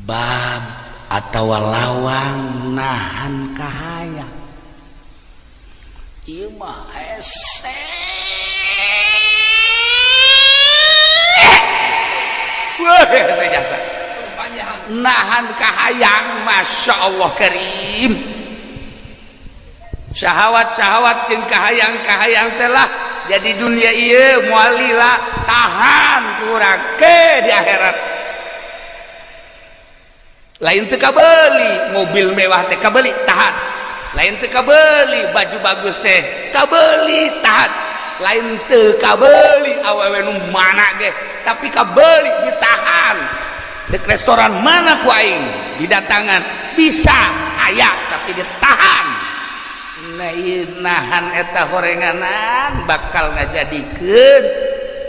Bab atawa lawang nahan kahayang. Ieu mah hese. Wah, hese jasa. Nahan kahayang, Masya Allah karim. Syahwat-syahwat jeung kahayang-kahayang telah jadi dunia ieu moal lila, tahan kurang ke di akhirat. Lain teu kabeli mobil mewah teh kabeli, tahan. Lain teu kabeli baju bagus teh kabeli, tahan. Lain teu kabeli awewe nu mana ge tapi kabeli, ditahan. Dek restoran mana ku aing didatangan bisa aya tapi ditahan. Nah, nahan eta horenganan bakal ngajadikeun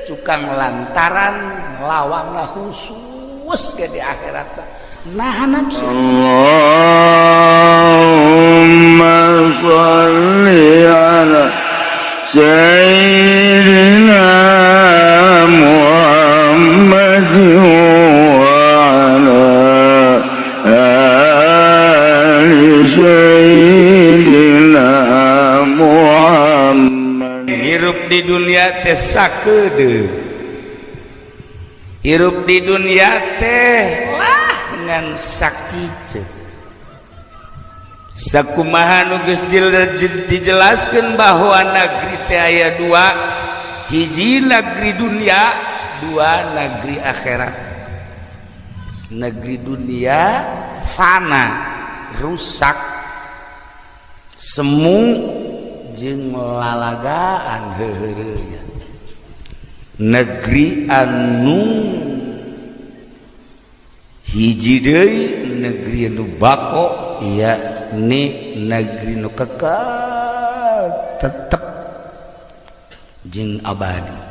cukang lantaran lawangna khusus ke di akhirat nahan nafsu. Allahumma shalli ala sayyidina Muhammad wa ala ali sayyidina Muhammad. Hirup di dunia teh sakedeung, hirup di dunia teh lah ngan sakitu. Sakumaha nu geus dijelaskeun bahwa negeri teh aya dua, hiji negeri dunia, dua negeri akhirat. Negeri dunia fana, rusak, semu jeung lalagaan heuheureuyeuh. Negeri anu hiji deui negeri anu bako, yakni negeri nu kekal tetep jeung abadi.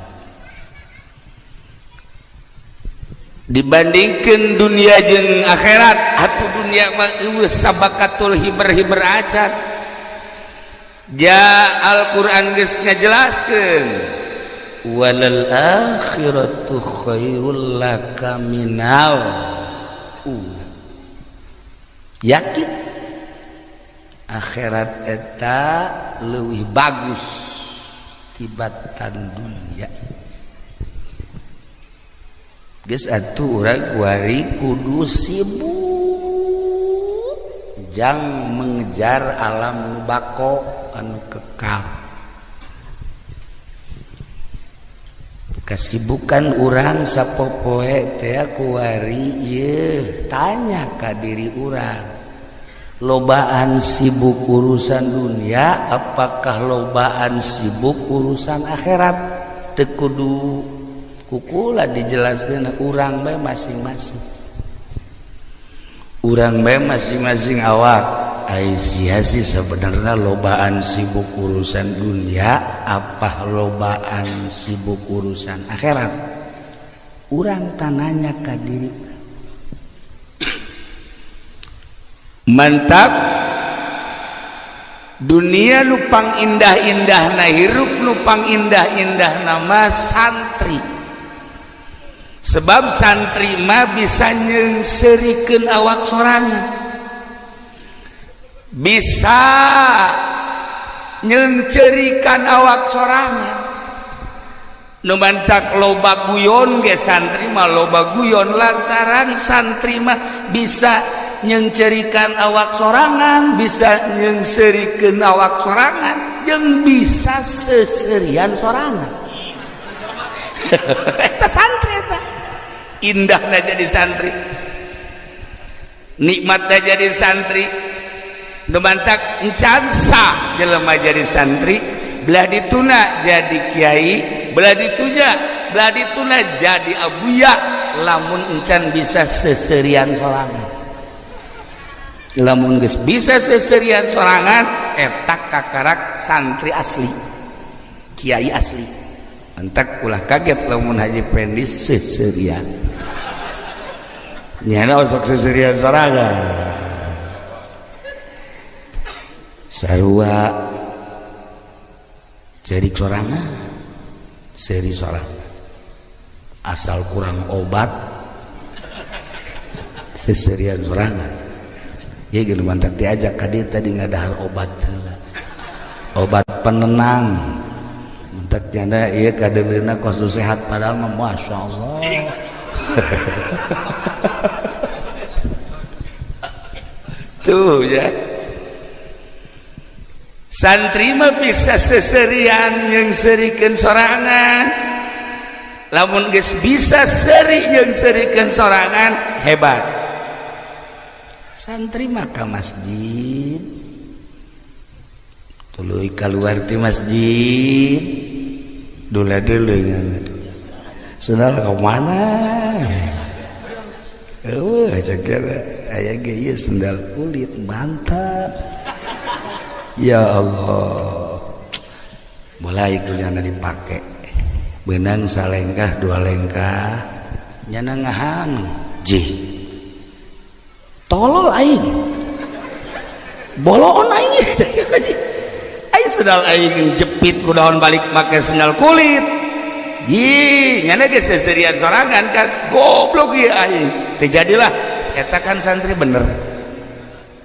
Dibandingkan dunia jeung akhirat, atuh dunia mah eueuh sabakatul hiber-hiber acan. Ja Al-Qur'an geus ngajelaskeun walal akhiratu khairul laka minal ula. Yakin akhirat eta leuwih bagus tibatan dunia. Geus atuh urang kuari kudu sibuk jang mengejar alam nu bako anu kekal. Kesibukan urang sapopoe teh kuari ieu tanya ka diri urang, lobaan sibuk urusan dunia apakah lobaan sibuk urusan akhirat? Teu kudu kukula dijelaskeun, urang bae masing-masing, urang bae masing-masing awak. Ai sia sih sebenarnya lobaan sibuk urusan dunia apa lobaan sibuk urusan akhirat? Urang tananya ka diri. Mantap dunia lupang indah-indah na hirup lupang indah-indah nama santri. Sebab santri mah bisa nyeungseurikeun awak sorangan, bisa nyeungceurikan awak sorangan. Nu mantak loba guyon ge santri mah loba guyon lantaran santri mah bisa nyeungceurikan awak sorangan, bisa nyeungseurikeun awak sorangan, jeung bisa seserian sorangan. Eta santri eta. Indahna jadi santri, nikmatna jadi santri. Nu mantak encan sah jelema jadi santri, belah dituna jadi kiai, belah ditunya, belah dituna jadi abuya, lamun encan bisa seserian sorangan. Lamun geus bisa seserian sorangan, eta kakarak santri asli, kiai asli. Entak ulah kaget lamun Haji Pendi seserian. Nyana osok seserian sorangan. Sarua cerik sorangan, seri sorangan. Asal kurang obat. Seserian sorangan. Ieu geus mantak diajak ka dieu tadi ngadahar obat heula. Obat penenang. Mantak janda ieu kadeuleuna kos nu sehat padahal mah masyaallah. Tuh ya. Santri mah bisa seserian jeung serikeun sorangan. Lamun geus bisa seri jeung serikeun sorangan hebat. Santri mah ka masjid. Tuluy kaluar ti masjid. Dula-dulu sendal ka mana? Eueuh cek aya ge ieu sendal kulit mantap. Ya Allah. Mulai kunyana dipake. Beunang salengkah dua lengkah nyana ngahan jih. Tolol aing. Boloon aing. Aing sendal aing jepit ku daun balik make sendal kulit. Jih, nyana ge seserian sorangan kan goblok ieu aing. Teu jadilah eta kan santri bener.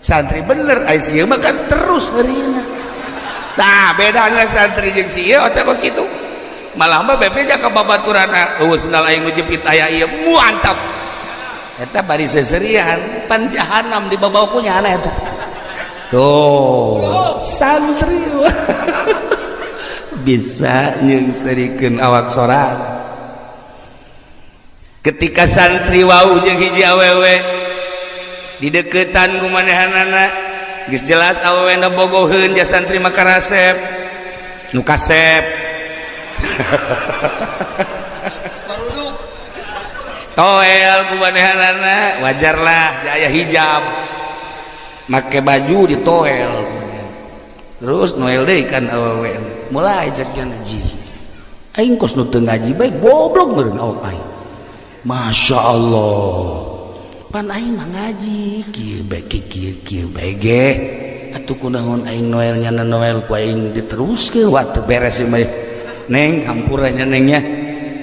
Santri bener ai sieu mah kan terus heurina. Nah, bedanya santri jeung sieu otak kos kitu. Malah mah bebeja ka babaturanna, eueuh sendal aing nu jepit aya ieu mantap. Eta bari seserian pan jahanam dibabawa ku nyana eta. Tuh, santri bisa nyengserikeun awak sorang. Ketika santri wau jeung hiji awewe dideketan ku manehanana geus jelas awewe na bogoheun ja santri mah karasep nu kasep toel ku manehanana wajarlah aya hijab make baju ditoel terus noel deui kan awewe mulai cek nya ji aing kos nu teu ngaji bae goblok meureun awak aing. Masya Allah pan aing mah ngaji kieu bae kieu kieu bae ge atuh kunaon aing noel nyana noel ku aing diteruskeun waktu beres ieu mah neng hampura nya neng nya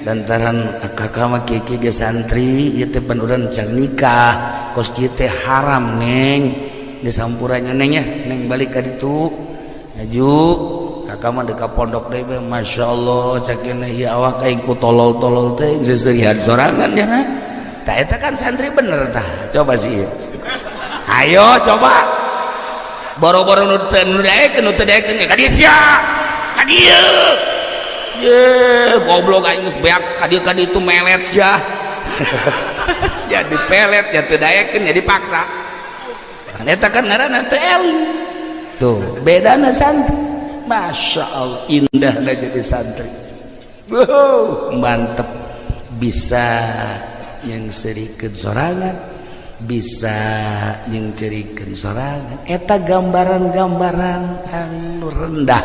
lantaran kakak mah kieu kieu ge santri ieu teh pan urang can nikah kos kieu teh haram neng geus hampura nya neng nya neng balik ka ditu aju kakak mah dekat pondok deui bae Masya Allah cek ieu awak aing ku tolol-tolol teh seserian sorangan nya tah eta kan santri bener tah coba sih ayo coba boro-boro nu teu nu daekeun nu teu daekeun ka dieu sia ka dieu ye goblok aing geus beak ka dieu ka ditu melet sia jadi pelet ya teu daekeun jadi paksa kan eta kan ngaranna teu eling tuh bedana santri. Masya Allah indahnya jadi santri. Wow, mantep bisa yang serikeun sorangan, bisa yang cerikeun sorangan. Eta gambaran-gambaran anu rendah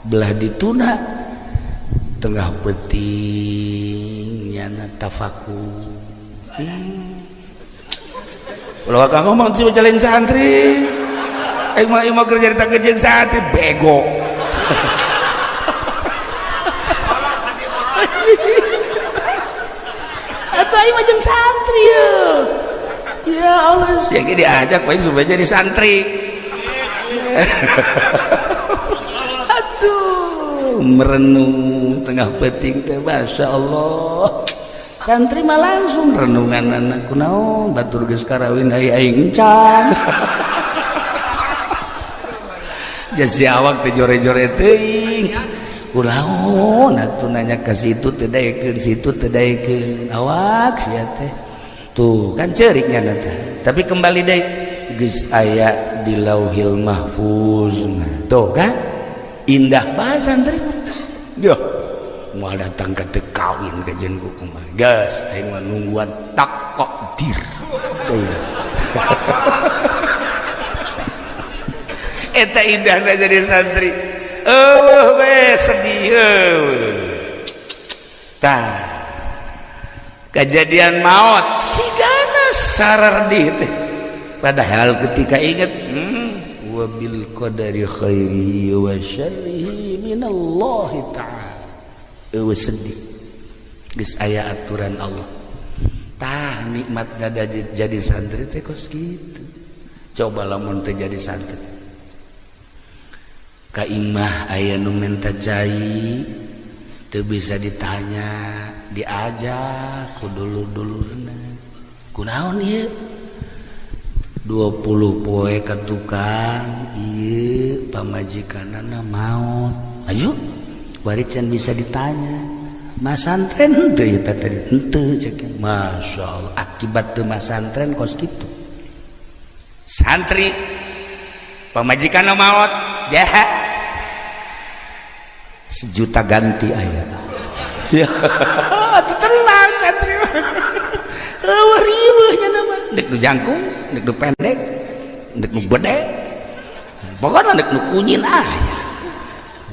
belah dituna tengah peuting nyana tafakur. Ulah kang ngomong sih jalan santri. Aing mah kerja di jeung santri bego. Atuh aing mah jeung santri ya. Ya Allah, sia ge diajak aing supaya jadi santri. Atuh merenung tengah peuting teh Masya Allah. Santri mah langsung renunganana kunaon batur geus karawin ai aing encan. Jasi awak teh jore-jore teuing. Kunaon atuh nanya ka situ teu daekeun, situ teu daekeun. Awak sia teh. Tuh kan ceurik nya teh. Tapi kembali deui geus aya di Lauhil Mahfuz. Tuh kan indah bae santri. Yo, moal datang ka teu kawin ka jeung ku kumaha. Geus aing mah nungguan takdir. Eta indahna jadi santri. Eueuh we sedih eueuh. Tah. Kejadian maut sigana sarardih teh. Padahal ketika ingat wa bil qadari khairihi wa syarrihi minallahi ta'ala. Eueuh sedih. Geus aya aturan Allah. Tah, nikmat jadi santri teh kos kitu. Coba lamun teu jadi santri, ka imah aya nu minta cai, teu bisa ditanya, diajak ku dulur-dulurna, "Kunaon ieu 20 poe ka tukang ieu, pamajikanana maot?" Ayo bari can bisa ditanya, "Masantren henteu ieu teh?" "Henteu," cek. Masya Allah, akibat teu masantren kos kitu. Santri pamajikan maot ya, sejuta ganti aya ya, tenang. Santri eueuh riweuh nya nama, dek nu jangkung, dek nu pendek, dek nu gede, pokoknya dek nu kunyin aya.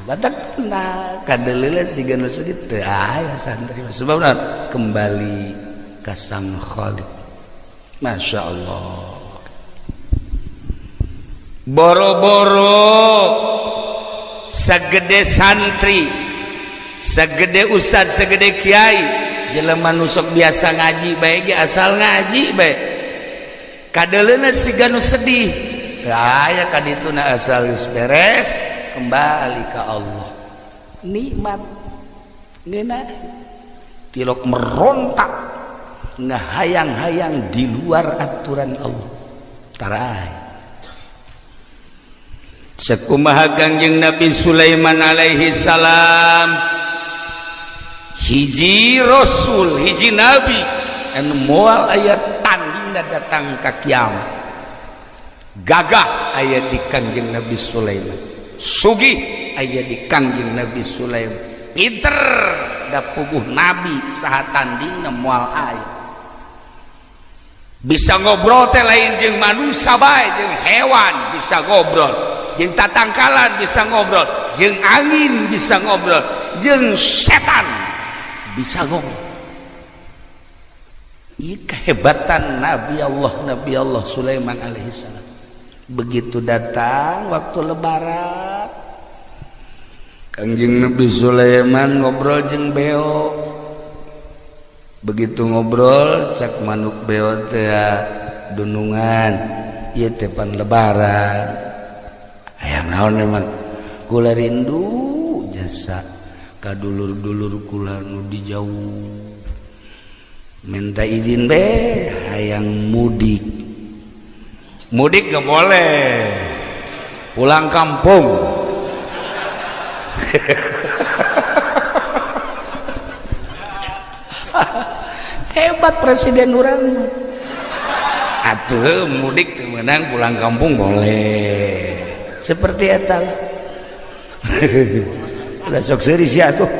Batak tenang, kadeleula siga nu sedih teu aya santri. Sebab kembali ka Sang Khalik. Masya Allah, boro-boro segede santri, segede ustad, segede kiai, jelema nu sok biasa ngaji bae ge, asal ngaji bae kadeleuna siga nu sedih teu aya ka dituna. Asal geus beres, kembali ke Allah, nikmat ngeunah. Tilok merontak, ngahayang-hayang di luar aturan Allah, tarai. Sekumaha Kangjeng Nabi Sulaiman alaihi salam, hiji rasul, hiji nabi anu moal aya tandingna datang ka kiamat. Gagah aya di Kangjeng Nabi Sulaiman, sugih aya di Kangjeng Nabi Sulaiman, pinter da puguh nabi, saha tandingna moal aya. Bisa ngobrol teh lain jeung manusia bae, jeung hewan bisa ngobrol, jeung tatangkalan bisa ngobrol, jeung angin bisa ngobrol, jeung setan bisa ngobrol. Ini kehebatan Nabi Allah, Nabi Allah Sulaiman alaihissalam. Begitu datang waktu Lebaran, Kangjeng Nabi Sulaiman ngobrol jeung beo. Begitu ngobrol, cak manuk beo teh, "Dunungan, ieu teh pan Lebaran, hayang naon?" "Memang kula rindu jasa ka dulur-dulur kula nu di jauh, minta izin be hayang mudik." Mudik gak boleh, pulang kampung. Hebat presiden urang atuh. Mudik teu meunang, pulang kampung boleh. Seperti eta udah sok serius ya tuh.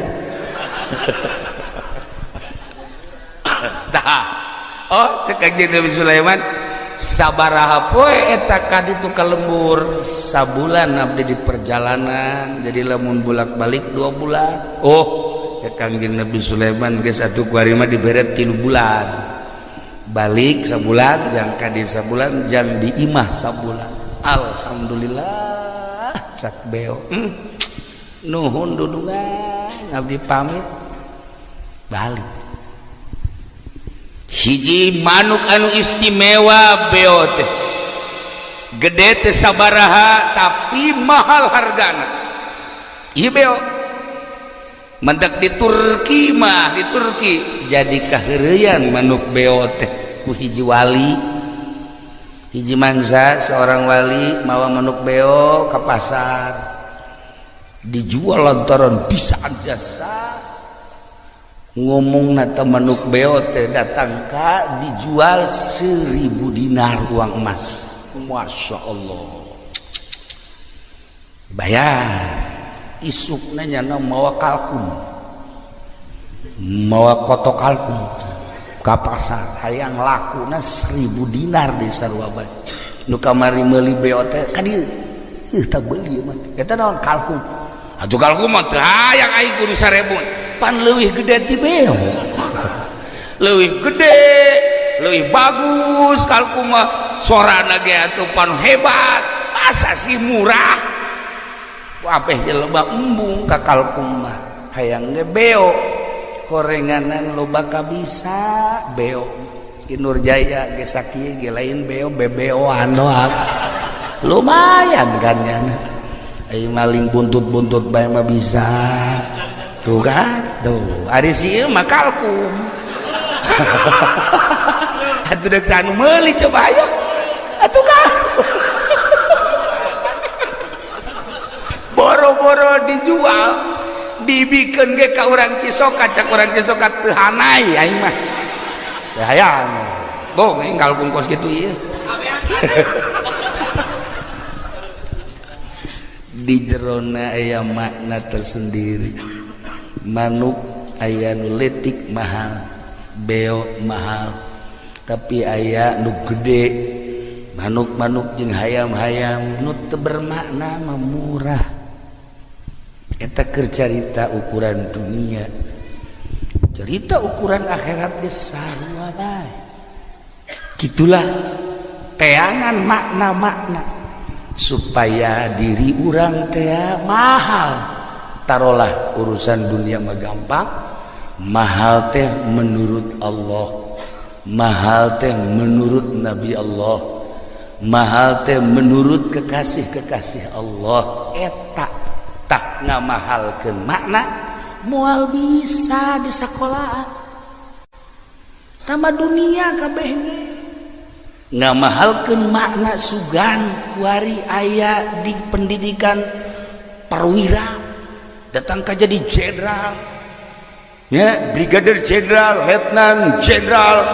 Tah, oh, cek Kanjeng Nabi Sulaiman, "Sabaraha poe eta ka ditu ka lembur?" "Sabulan abdi di perjalanan, jadi lamun bolak-balik 2 bulan." Oh, cek Kanjeng Nabi Sulaiman, "Geus atuh, kuari mah dibere 3 bulan, balik sabulan, jang ka di sabulan, jang di imah sabulan." "Alhamdulillah," cak beo, "Nuhun dunungan, abdi pamit balik." Hiji manuk anu istimewa beo teh, gede teh sabaraha tapi mahal hargana. Ieu beo mendak di Turki mah, di Turki jadi kaheureuyan manuk beo teh ku hiji wali. Hiji mangsa seorang wali mawa manuk beo ke pasar, dijual lantaran bisa jasa ngomong nata. Manuk beo teh datang ka dijual 1000 dinar uang emas. Masya Allah, bayar. Isuk nanya mawa kalkun, mawa kotok kalkun ka pasar, hayang lakuna 1000 dinar di sarua bae. Nu kamari meuli beo teh ka dieu, "Ih, tak beuli mah eta." "Naon?" "Kalkun atuh." "Kalkun mah teu hayang aing, kudu 1000." Pan leuwih gede ti beo, leuwih gede, leuwih bagus kalkun mah, sorana ge atuh pan hebat, masa sih murah? Wabeh jelema embung ka kalkun mah, hayang ge beo. Horenganan loba kabisa beo. Ki Nurjaya ge sakieu ge lain beo bebeoan doang. Lumayan kan nya. Ai maling buntut-buntut bae mah bisa. Tuh kan? Tuh, ari si ieu mah kalkum. Atuh deuk sanu meuli coba aya. Atuh kan. Boro-boro dijual, dibikeun ge ka urang Cisoka, cak urang Cisoka teu hanai aing mah. Teu hayang. Bong aing kalkum kos kitu ieu. Di jerona aya makna tersendiri. Manuk aya nu leutik mahal, beo mahal, tapi aya nu gede. Manuk-manuk jeung hayam-hayam nu teu bermakna mah murah. Eta keur carita ukuran dunia, cerita ukuran akhirat ge sarua bae. Gitulah teangan makna-makna supaya diri urang teh mahal. Tarolah urusan dunia mah gampang, mahal teh menurut Allah, mahal teh menurut Nabi Allah, mahal teh menurut kekasih-kekasih Allah. Eta tak ngamahalkeun makna moal bisa di sekolahan tama dunia kabeh ge ngamahalkeun makna sugan kuari aya di pendidikan perwira datang ka jadi jenderal ya, brigadir jenderal, letnan jenderal,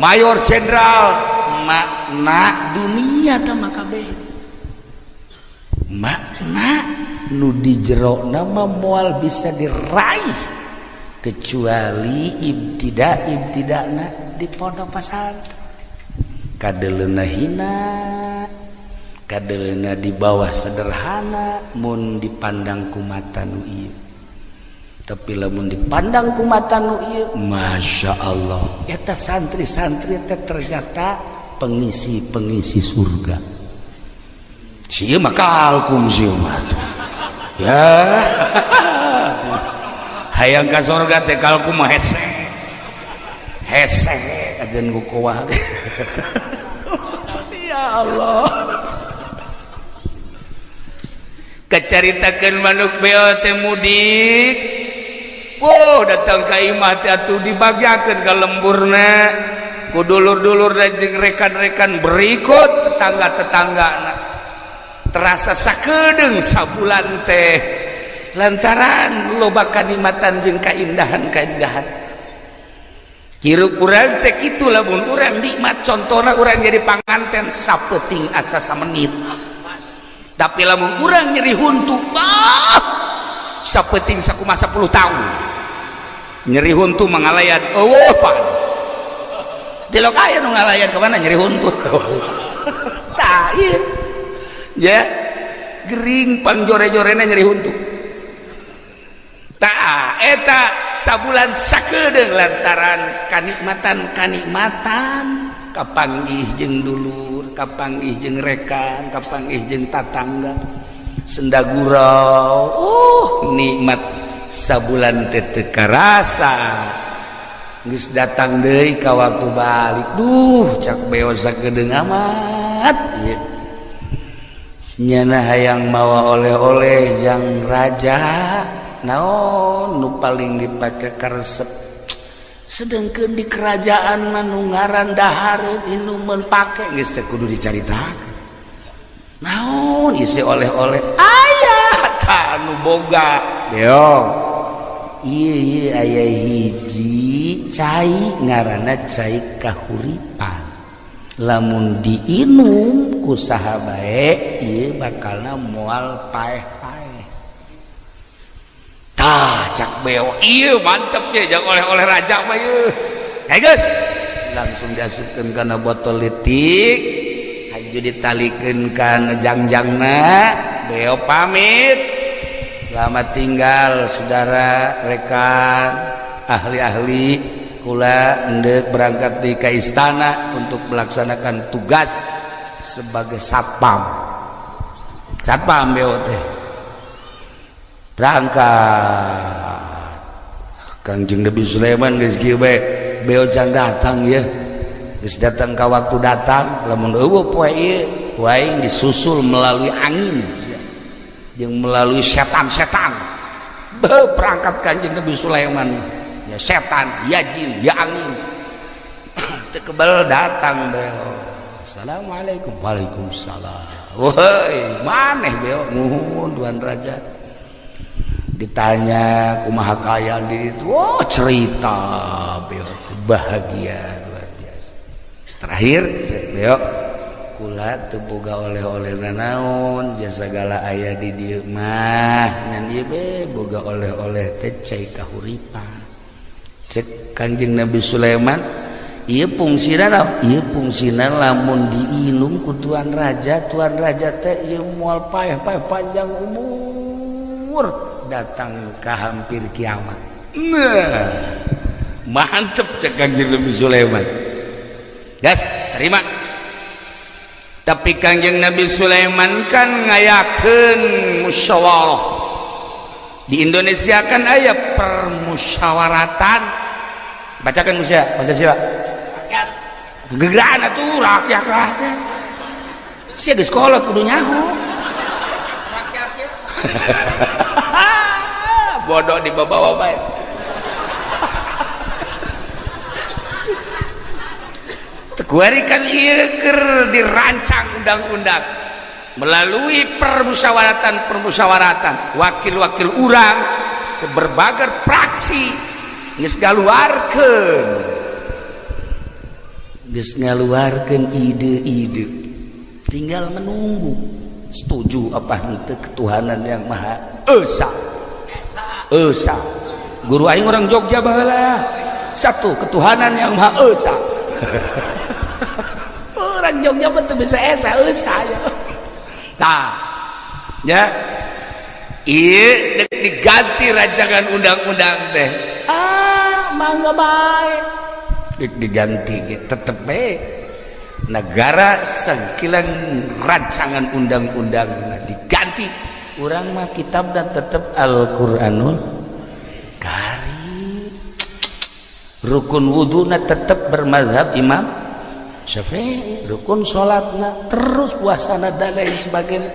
mayor jenderal. Makna dunia tama kabeh makna nu di jero nama moal bisa diraih kecuali ibtidakna di pondok pesantren. Kadeleuna hina, kadeleuna di bawah sederhana mun dipandang ku mata nu ieu. Tapi lamun dipandang ku mata nu ieu, Masya Allah, eta santri-santri teh ternyata pengisi-pengisi surga. Sieu mah kalkum sieu mah. Ya. Hayang ka surga teh kalkum mah hese. Hese ajen ku kuah. Ya Allah. Kacaritakeun manuk beo teh mudik. Oh, datang ka imah teh atuh dibagiakeun ka lemburna. Ku dulur-dulur dan jeung rekan-rekan berikut tetangga-tetanggana. Terasa sakedeung sabulan teh lantaran loba kanikmatan jeung kaindahan-kaindahan. Hirup urang teh kitu lamun urang nikmat, contohna urang jadi panganten sapeuting asa samenit. Tapi lamun urang nyeri huntu, ah, sapeuting sakumaha 10 tahun. Nyeri huntu mangalayan, eueuh pan. Tilok aya nu ngalayan ka mana nyeri huntu. Tah ieu. Ya, gering pangjore-jorena nyeri huntu. Tah eta sabulan sakedeung lantaran kanikmatan-kanikmatan kapanggih jeung dulur, kapanggih jeung rekan, kapanggih jeung tatangga, senda gurau. Nikmat sabulan teh teu karasa. Geus datang deui ka waktu balik. Duh, cak beo sakedeung amat ieu. Nyana hayang mawa oleh-oleh jang raja, naon nu paling dipake karesep. Sedengkeun di kerajaan mah nu ngaran dahareun inumeun pake geus teh kudu dicaritakeun. Naon isi oleh-oleh aya tah nu boga. Yo. Ieu ieu aya hiji cai ngaranna cai kahuripan. Lamun diinum ku saha bae ieu bakalna moal paeh-paeh. Tah cak beo ieu mantep ye jang oleh-oleh raja mah ieu. Hey geus, langsung diasupkeun kana botol leutik, haju ditalikeun kana jangjangna. Beo pamit. Selamat tinggal saudara, rekan, ahli-ahli. Kula endek berangkat di ke istana untuk melaksanakan tugas sebagai satpam. Satpam beo teh. Berangkat. Kangjeng Nabi Sulaiman geus kieu bae, beo can datang ya. Geus datang ka waktu datang, lamun eueuh poe ieu ku aing disusul melalui angin jeung melalui setan-setan. Beuh, perangkat Kanjeng Nabi Sulaiman ya setan, ya jin, ya angin. Teu kebel datang beo. Assalamualaikum. Waalaikumsalam. Woi, maneh beo nuhun Tuan Raja. Ditanya kumaha kaayaan di ditu, oh cerita beo bahagia luar biasa. Terakhir cek beo, kula teu boga oleh-oleh nanaon, jasa segala aya di dieu mah ngan ieu be boga oleh-oleh teh cai kahuripan. Cek Kanjeng Nabi Sulaiman, ieu fungsina naon? Ieu fungsina lamun diinum ku Tuan Raja, Tuan Raja teh ieu moal paeh-paeh panjang umur datang ke hampir kiamat. Nah, mantep cek Kanjeng Nabi Sulaiman. Gas, terima. Tapi Kanjeng Nabi Sulaiman kan ngayakeun musyawarah. Di Indonesia kan aya permusyawaratan. Bacakan Musa, Pancasila. Rakyat. Gegeraan atuh rakyat rakyat. Sia geus sekolah kudu nyaho. Rakyat. Bodoh dibawa bae. Kuari kan ieu keur dirancang undang-undang melalui permusyawaratan-permusyawaratan wakil-wakil urang ke berbagai fraksi geus ngaluarkeun ide-ide, tinggal menunggu setuju apa henteu ketuhanan yang Maha Esa. Esa. Guru aing orang Jogja baheula. Satu ketuhanan yang Maha Esa. Orang Jogja mah teu bisa esa esa ya. Tah. Ya. Ieu dek diganti rancangan undang-undang teh. Ah, mangga bae. Dek diganti ge tetep bae negara sakilang rancangan undang-undang diganti. Urang mah kitab dan tetep Al-Qur'anul Karim. Rukun wuduna tetep bermazhab Imam Syafi'i, rukun salatna terus puasana dan lain sebagainya.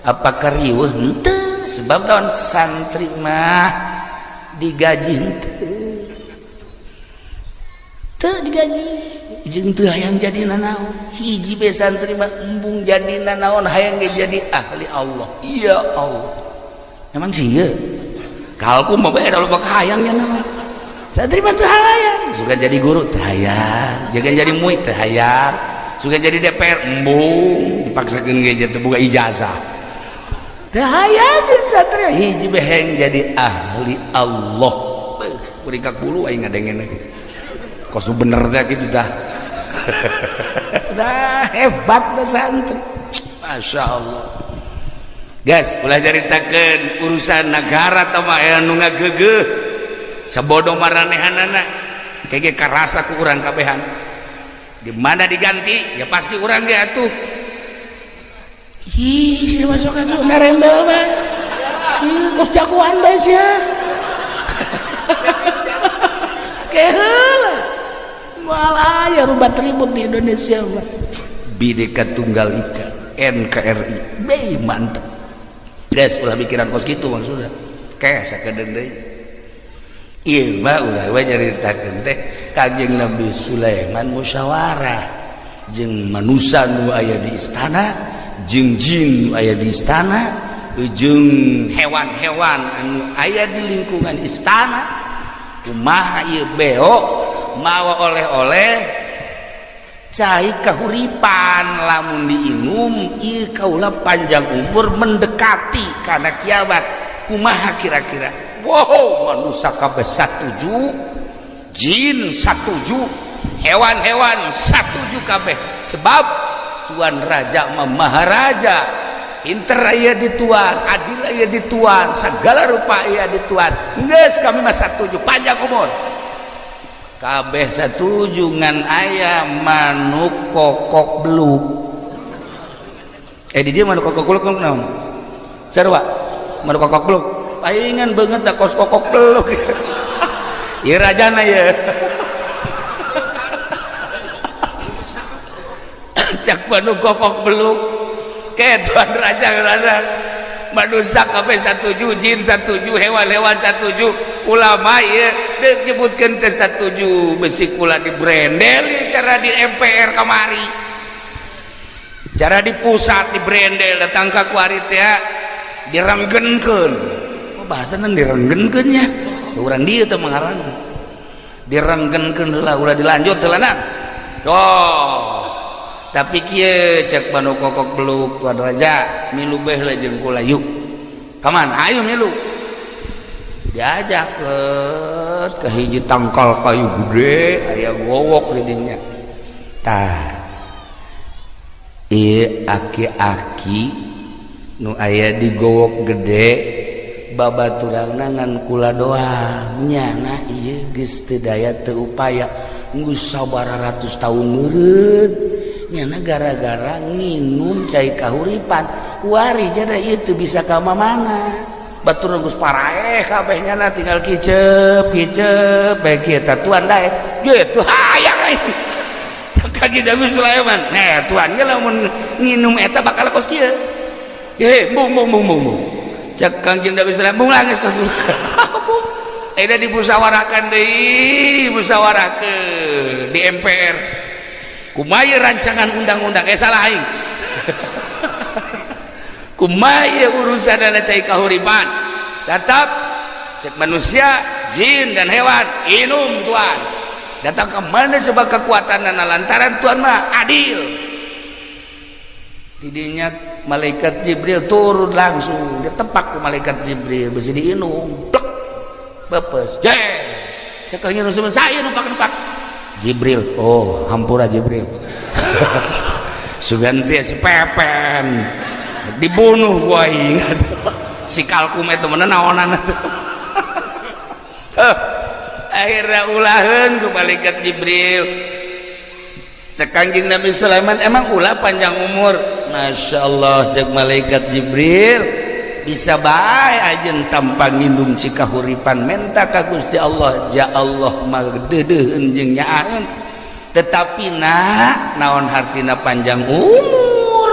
Apakah riweuh? Henteu, sebab lawan santri mah digaji henteu. Teu digaji jeung teu hayang jadi nanaon. Hiji be santri mah embung jadi nanaon, hayang ge jadi ahli Allah. Ya Allah. Emang sih kalku mah bae da loba hayang nya naon. Santri mah teu hayang, suka jadi guru teu hayang, jangan jadi muid teu hayang, suka jadi DPR embung dipaksakeun ge teu boga ijazah. Teu hayang santri hiji be hayang jadi ahli Allah. Beuh, kuringkak bulu aing ngadengen lagi. Kos bener teh kitu tah. Dah hebat dah santri. Masya Allah. Gas, ulah caritakeun urusan negara tah mah aya nu ngageugeuh. Sebodoh maranehanana kege karasa ku urang kabehan. Di mana diganti ya pasti urang ge atuh. Ih, si masuk atuh narendel bae. Ih, kos jagoan bae sia. Keheula. Moal aya rubat ribut di Indonesia mah. Bhinneka Tunggal Ika, NKRI. Be mantep. Guys, ulah mikiran kos kitu maksudna. Kayak sakedeung deui. Ieu mah ulah we nyaritakeun teh Kanjeng Nabi Sulaiman musyawarah jeung manusa nu aya di istana, jeung jin nu aya di istana, jeung hewan-hewan anu aya di lingkungan istana. Kumaha ieu beo mawa oleh-oleh cai kahuripan lamun diinum ieu kaula panjang umur mendekati kana kiamat. Kumaha kira-kira? Wow, manusia kabeh satuju, jin satuju, hewan-hewan satuju kabeh. Sebab Tuan Raja mah Maharaja, pinter aya di Tuan, adil aya di Tuan, segala rupa aya di Tuan. Geus kami mah satuju panjang umur. Kabeh satuju ngan aya manuk kokok beluk. Di dia manuk kokok beluk naon? Sarua manuk kokok beluk. Paingan banget dah kos kokok beluk. Ieu rajana ye. Cak banu kokok beluk ke tuan raja, raja manusia kabeh satuju, jin satuju, hewan-hewan satuju, ulama ieu deuk nyebutkeun teh satuju. Besi kula di brandel cara di MPR kamari, cara di pusat di brandel datang ka kuari teh direnggenkeun. Oh, bahasana direnggenkeun nya, urang dieu teh mengarang direnggenkeun heula, ulah dilanjut heula na. Oh, tapi kieu cek banu kokok beluk, tuan raja, milu beh lah jeung kula yuk. Kaman ayo milu. Diajak ke hiji tangkal kayu gede aya gowok di dinya. Tah, ieu aki-aki nu aya di gowok gede babaturangna ngan kula doang. Nyana ieu geus teu daya teu upaya, geus sabaraha ratus tahun meureun nyana gara-gara nginum cai kahuripan kuari jadi ieu teu bisa ka mana. Batur geus paraeh kabeh, nyana tinggal kicep kicep bae kieu. Tah, tuan daek gitu hayang aing. Cak Kanjeng Nabi Sulaiman, "Heh, tuan ge lamun nginum eta bakal kos kieu." "Eh, bung bung bung bung bung." Cak Kanjeng Nabi Sulaiman, "Bung langis kos." Akhirnya dimusyawarahkan deui, dimusyawarahkeun di MPR. Kumaha rancangan undang-undang, eh salah aing. Kumaha urusan dana cai kahuripan? Tetap cek manusia, jin dan hewan, inum tuan. Datang ke mana sebab kekuatan dan lantaran tuan mah adil. Tidinya malaikat Jibril turun langsung, dia tepak ke malaikat Jibril, besi diinum, plek, bepes, je, sekalinya nusul saya numpak numpak. Jibril, oh hampura Jibril, sugan teh si Pepen dibunuh gua ingat si kalkum itu mana naonan itu. Akhirnya ulahan ku malaikat Jibril. Cek Kanjeng Nabi Sulaiman, "Emang ulah panjang umur?" "Masya Allah," cek malaikat Jibril, "bisa bae ajen tanpa ngindung cikahuripan, menta ka Gusti Allah, ja Allah mah deudeuheun jeung nyaaheun. Tetapi nak naon hartina panjang umur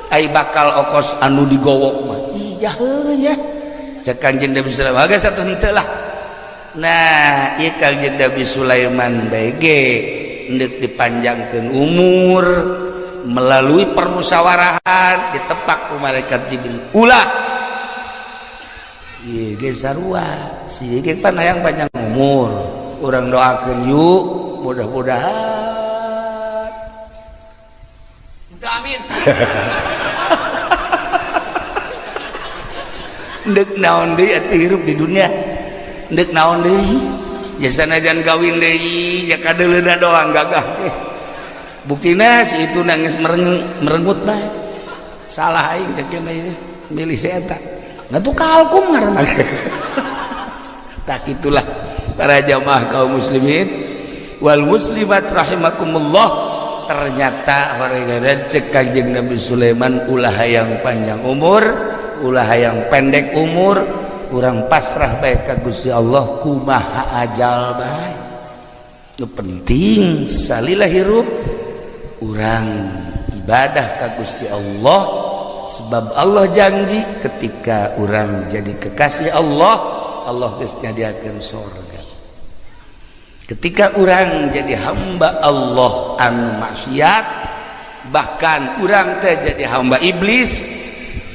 ai bakal okos anu digowok mah?" "Iya heuh nya," cek Kanjeng Nabi Sulaiman, "Geus satu henteu lah." Nah, ieu Kanjeng Nabi Sulaiman bae ge hendeuk dipanjangkeun umur melalui permusyawarahan, ditepak ku malaikat Jibril, ulah. Ieu ge sarua si ge pan hayang panjang umur, urang doakeun yuk, mudah-mudahan. Amin. Ndek naon deui atuh hirup di dunia, ndek naon deui jasa najan kawin deui ja kadeuleuna doang gagah. Buktina si itu nangis merenggut bae. Salah aing cek ieu milih si eta, ngatu kalkum ngaranna. Tak itulah para jamaah kaum muslimin wal muslimat rahimakumullah. Ternyata warga cek Kanjeng Nabi Sulaiman, ulah hayang panjang umur, ulah hayang pendek umur, urang pasrah bae ka Gusti Allah, kumaha ajal bae. Nu penting salila hirup urang ibadah ka Gusti Allah, sebab Allah janji ketika urang jadi kekasih Allah, Allah geus nyadiakeun sorga. Ketika urang jadi hamba Allah anu maksiat, bahkan urang teh jadi hamba iblis,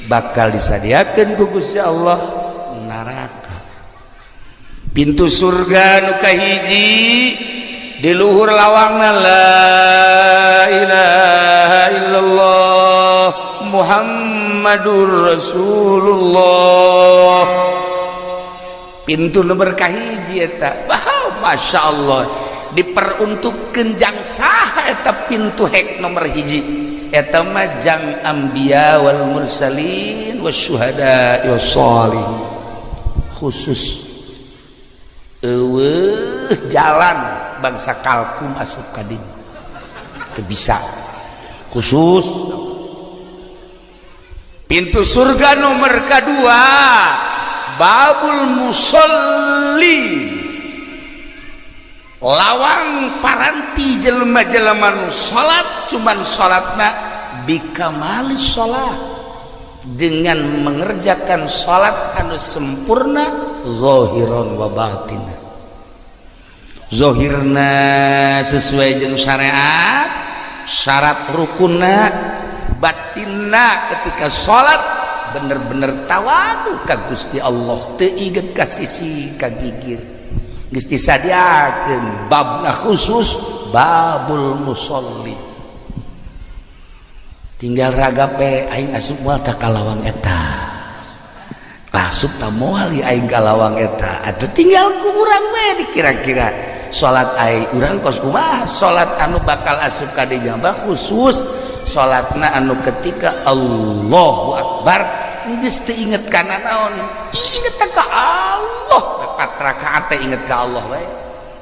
bakal disadiakeun ku Gusti Allah neraka. Pintu surga nu kahiji di luhur lawangna la ilaha illallah Muhammadur Rasulullah. Pintu nomor kahiji eta, wah, Masya Allah, diperuntukkan jang saha eta pintu hek nomor hiji eta mah? Jang anbiya wal mursalin wasyuhada wassalihin, khusus eueuh jalan bangsa kalkum asup ka dinya teu bisa, khusus. Pintu surga nomor kedua babul musolli. Lawang paranti jelema-jelema nu salat, cuman salatna bikamali salat, dengan mengerjakan salat anu sempurna zahiran wa batina. Zahirna sesuai jeung syariat, syarat rukunna, batinna ketika salat bener-bener tawadu ka Gusti Allah, teu inget ka sisi ka gigir. Geus disadiakeun babna khusus babul musolli. Tinggal ragap we, aing asup moal ta ka lawang eta, asup ta moal aing ka lawang eta, atuh tinggal ku urang we dikira-kira salat aing urang kos kumaha. Salat anu bakal asup ka di jambah khusus salatna anu ketika Allahu Akbar geus teu inget kana naon, inget ka Allah. Empat rakaat teh inget ka Allah bae,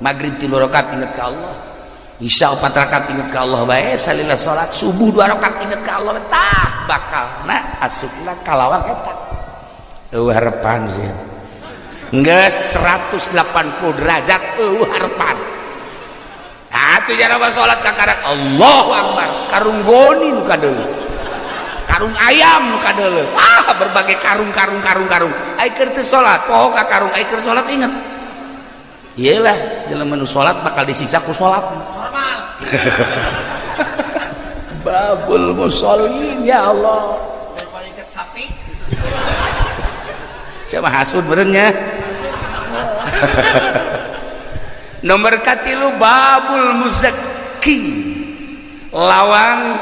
maghrib 3 rakaat inget ka Allah, isya 4 rakaat inget ka Allah bae, salila salat subuh 2 rakaat inget ka Allah. Tah bakalna asupna ka lawang eta. Eueuh harapan sih geus 180 derajat, eueuh harapan. Atuh jangan salat kakarak Allahu Akbar, karung goni nu kadeuleu, karung ayam nu kadeuleu, ah berbagai karung karung karung karung. Ai keur teu salat poho ka karung, ai keur salat inget. Iyalah, jelema nu salat bakal disiksa ku salat Normal. Babul musallin, ya Allah. Daripada ikat sapi. Siapa hasud berennya. Nomor katilu babul muzakki, lawang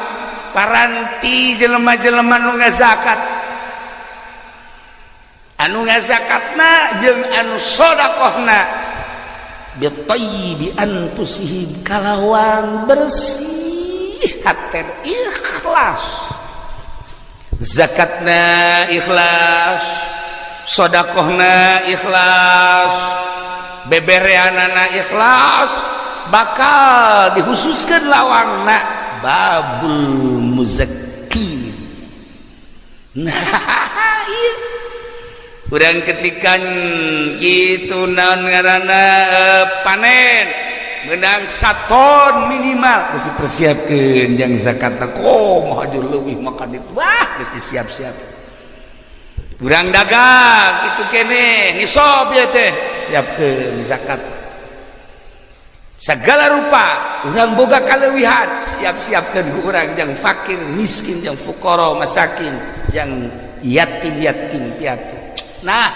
paranti jelema-jelema nu ngazakat, anu ngazakatna jeung anu sodakohna bitayyibi anfusihim, kalawan bersih hate, ikhlas zakatna, ikhlas sodakohna, ikhlas bebereanana, ikhlas, bakal dihususkan lawangna babul muzakki. Nah, iya urang ketika gitu naon ngaranna, panen menang 1 ton minimal geus dipersiapkeun jang zakatna, komo hajo leuwih makan itu, wah geus disiap-siap. Urang dagang itu kene nisob ya teh, siapkeun zakat segala rupa. Urang boga kaleuwihan, siap-siapkeun ku urang jang fakir miskin, jang fuqara masakin, jang yatim yatim piatu. Nah,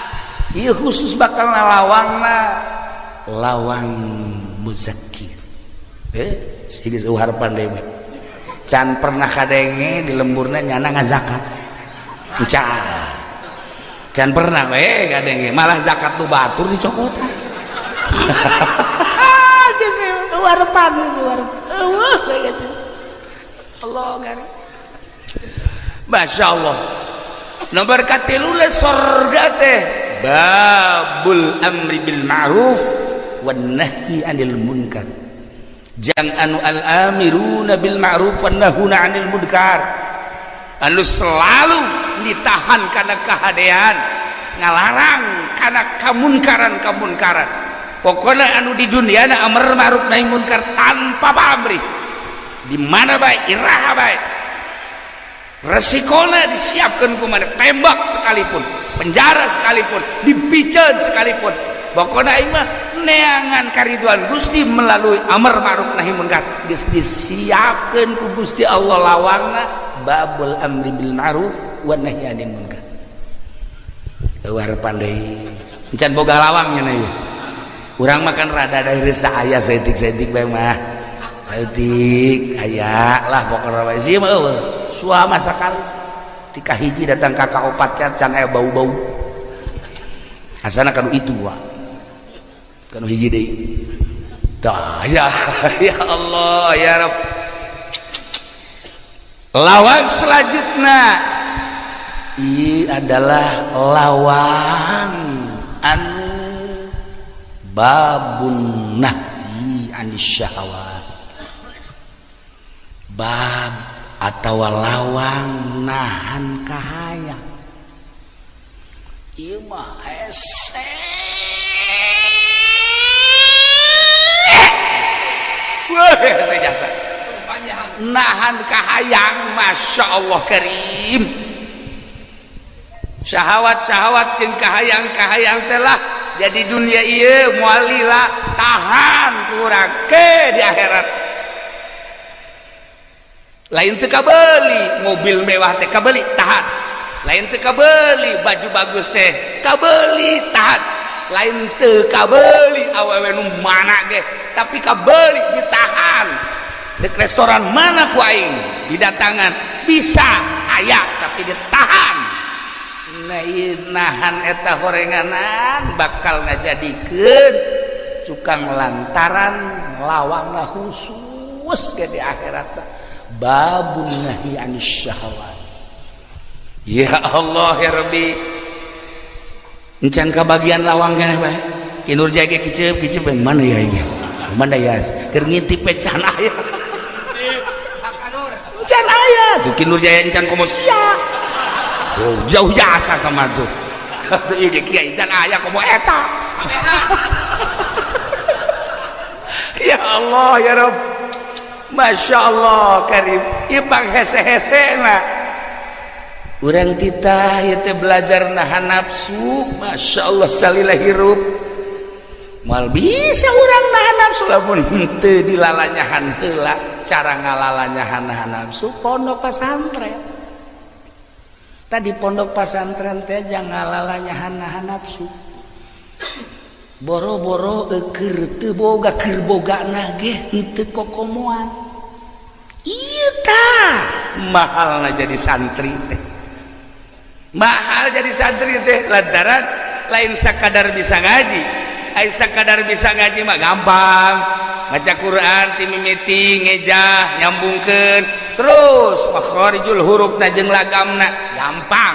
ieu khusus bakal lawangna lawang muzakir. Geus eueuh harapan deui, can pernah kadenge di lemburna nyana ngazakat, can can pernah we kadenge, malah zakat nu batur dicokotan. Geus eueuh harapan, geus eueuh we gitu. Allah ngari. Masya Allah. Nomor katilu le sorga teh babul amri bil ma'ruf wan nahyi anil munkar, jang anu al amiruna bil ma'ruf wan nahuna anil munkar, anu selalu ditahan karena kehadean, ngalarang karena kamunkaran kamunkaran. Pokoknya anu di dunia na amar ma'ruf nahi munkar tanpa pamrih, di mana baik, iraha baik, resikona disiapkan ku mana, tembak sekalipun, penjara sekalipun, dipiceun sekalipun, pokoknya aing mah neangan kariduan Gusti melalui amar ma'ruf nahi munkar. Geus disiapkeun ku Gusti Allah lawangna babul amri bil ma'ruf wan nahyi anil munkar. Eueuh harapan deui, encan boga lawangnya na ieu. Urang makan rada dari da aya saeutik-saeutik bae mah, saeutik aya lah pokokna bae. Sieun mah eueuh suama sakali tika hiji datang kakak opat cat can aya bau-bau asana kanu itu wa kanu hiji deui tah. Ya, ya Allah, ya Rabb. Lawang selanjutnya ini adalah lawang anu babun nahyi anis syahwat, bab atau lawang nahan kahayang. Ieu mah hese. Wah, hese jasa. Nahan kahayang, Masya Allah Karim. Syahwat-syahwat jeung kahayang-kahayang telah jadi dunia ieu moal lila, tahan kurang ke di akhirat. Lain teu kabeli mobil mewah teh, kabeli, tahan. Lain teu kabeli baju bagus teh, kabeli, tahan. Lain teu kabeli awewe nu mana ge, tapi kabeli, ditahan. Di restoran mana ku aing didatangan bisa aya, tapi ditahan. Nah, ieu nahan eta horenganan bakal ngajadikeun cukang lantaran lawangna khusus ke di akhirat, babun nahi anis syahwat. Ya Allah ya Rabbi, encan kabagian lawang keneh bae. Ki Nur Jaya kiceup kiceup, mana ya ini, mana ya, keur ngintip can aya, can aya tuh. Ki Nur Jaya encan komo sia. Oh, jauh jasa ka mah tuh. Ieu ge kiai can aya komo eta. Ya Allah ya Rabb, Masya Allah Karim. Ieu pang hese-hese mah urang titah ieu teh belajar nahan nafsu. Masya Allah, salila hirup moal bisa urang nahan nafsu lamun henteu dilalanyahan heula. Cara ngalalanyahan nahan nafsu pondok pesantren. Tadi pondok pesantren teh jangan ngalalanyahan nahan nafsu. Boro-boro keur teu boga, keur bogana ge henteu kokomoan. Ieu tah mahalna jadi santri teh, mahal jadi santri teh, lantaran lain sakadar bisa ngaji. Ai sakadar bisa ngaji mah gampang, maca Quran ti mimiti ngejah nyambungkeun terus makharijul huruf na jeung lagamna gampang,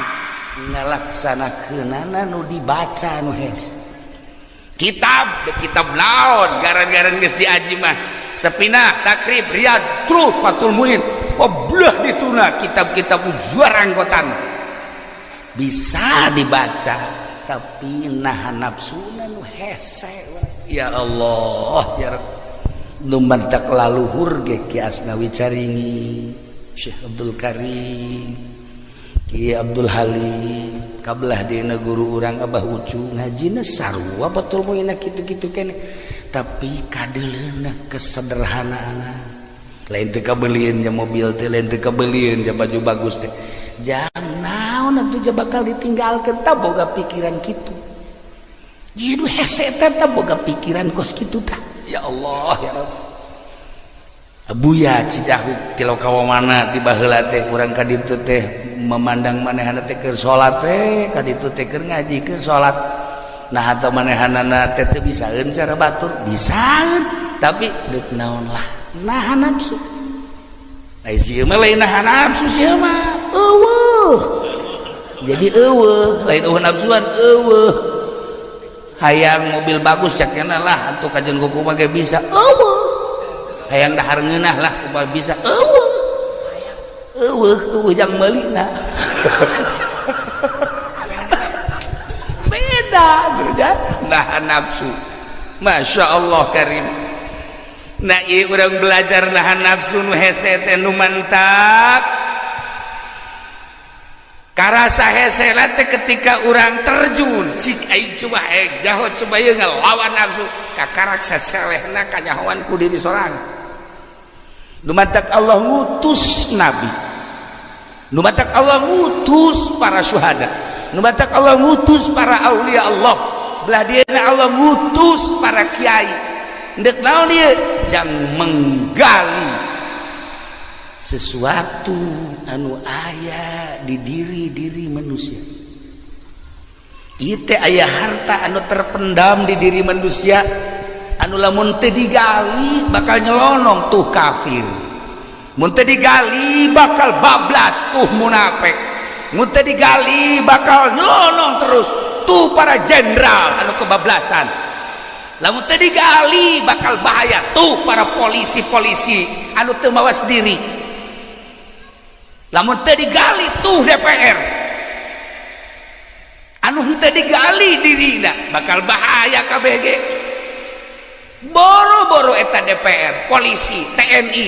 ngalaksanakeunana nu dibaca nu hese. Kitab kitab naon garan-garan geus diaji mah, Sepinah, Takrib, Riyad, Truf, Fathul Muin, belah dituna kitab-kitab juara anggotan bisa dibaca, tapi nahan nafsuna nu hese. Ya Allah ya Rabb. Nu mantak laluhur ge Ki Asnawi Caringi, Syekh Abdul Karim, Ki Abdul Halim, kabelah dina guru urang Abah Ucu, ngajina sarua Fathul Muin kitu-kitu keneh, tapi kadeuleuna kesederhanaan. Lain teu kabelieun ja mobil teh, lain teu kabelieun ja baju bagus teh, jang naon atuh ja bakal ditinggalkeun, tah boga pikiran kitu. Ieu nu hese teh, tah boga pikiran kos kitu tah. Ya Allah ya Rabb. Abuya Cidahu tilau kawamana di baheula teh urang ka ditu teh memandang manehana teh keur salat teh, ka ditu teh keur ngaji, keur salat. Nah, atau manehanana teh teu bisaeun cara batur, bisaeun, tapi deuk naon lah, nahan nafsu. Ai sieun mah lain nahan nafsu, sieun mah eueuh. Jadi eueuh, lain eueuh nafsuan, eueuh. Hayang mobil bagus cakena lah atuh kajen kuku mah ge bisa, eueuh. Hayang dahar ngeunah lah kumaha bisa, eueuh. Eueuh, eueuh jang meulina. Beda beda nahan nafsu. Masya Allah Karim. Nah, ieu urang belajar nahan nafsu nu hese teh nu mantap. Karasa hese teh ketika urang terjun, cik aing coba jaho coba ieu ngelawan nafsu, kakarak saselehna kanyahoan ku diri sorangan. Nu mantak Allah ngutus nabi, nu mantak Allah ngutus para syuhada, nu mantak Allah ngutus para aulia Allah, belah dieuna Allah ngutus para kiai. Ndek naon ieu? Jang menggali sesuatu anu aya di diri-diri manusia. Ieu teh aya harta anu terpendam di diri manusia, anu lamun teu digali bakal nyelonong tuh kafir, mun teu digali bakal bablas tuh munafik, mun teu digali bakal nyelonong terus tuh para jenderal anu kebablasan, lamun teu digali bakal bahaya tuh para polisi-polisi anu teu mawas diri, lamun teu digali tuh DPR anu teu digali dirina bakal bahaya KBG. Boro-boro eta DPR, polisi, TNI,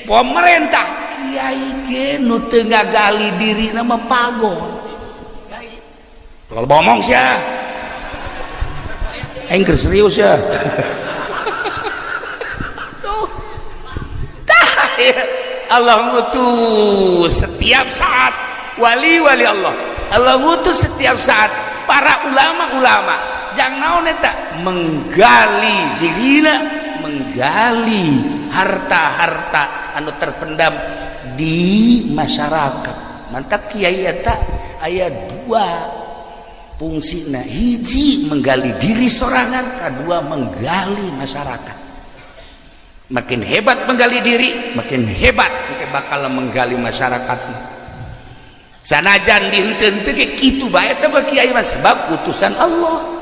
pemerintah, kiai ge nu teu ngagali diri nama pagon. Kalau ngomong sia. Aing keur serius ya. Tuh. Tah, ya. Allah ngutus setiap saat wali-wali Allah. Allah ngutus setiap saat para ulama-ulama. Jangan naon eta menggali dirina, menggali harta-harta anu terpendam di masyarakat. Mantap kiai eta aya dua fungsina, hiji menggali diri sorangan, kedua menggali masyarakat. Makin hebat menggali diri, makin hebat makin bakal menggali masyarakat. Sanajan dihenteu ge kitu bae teh kiai mah, sebab utusan Allah.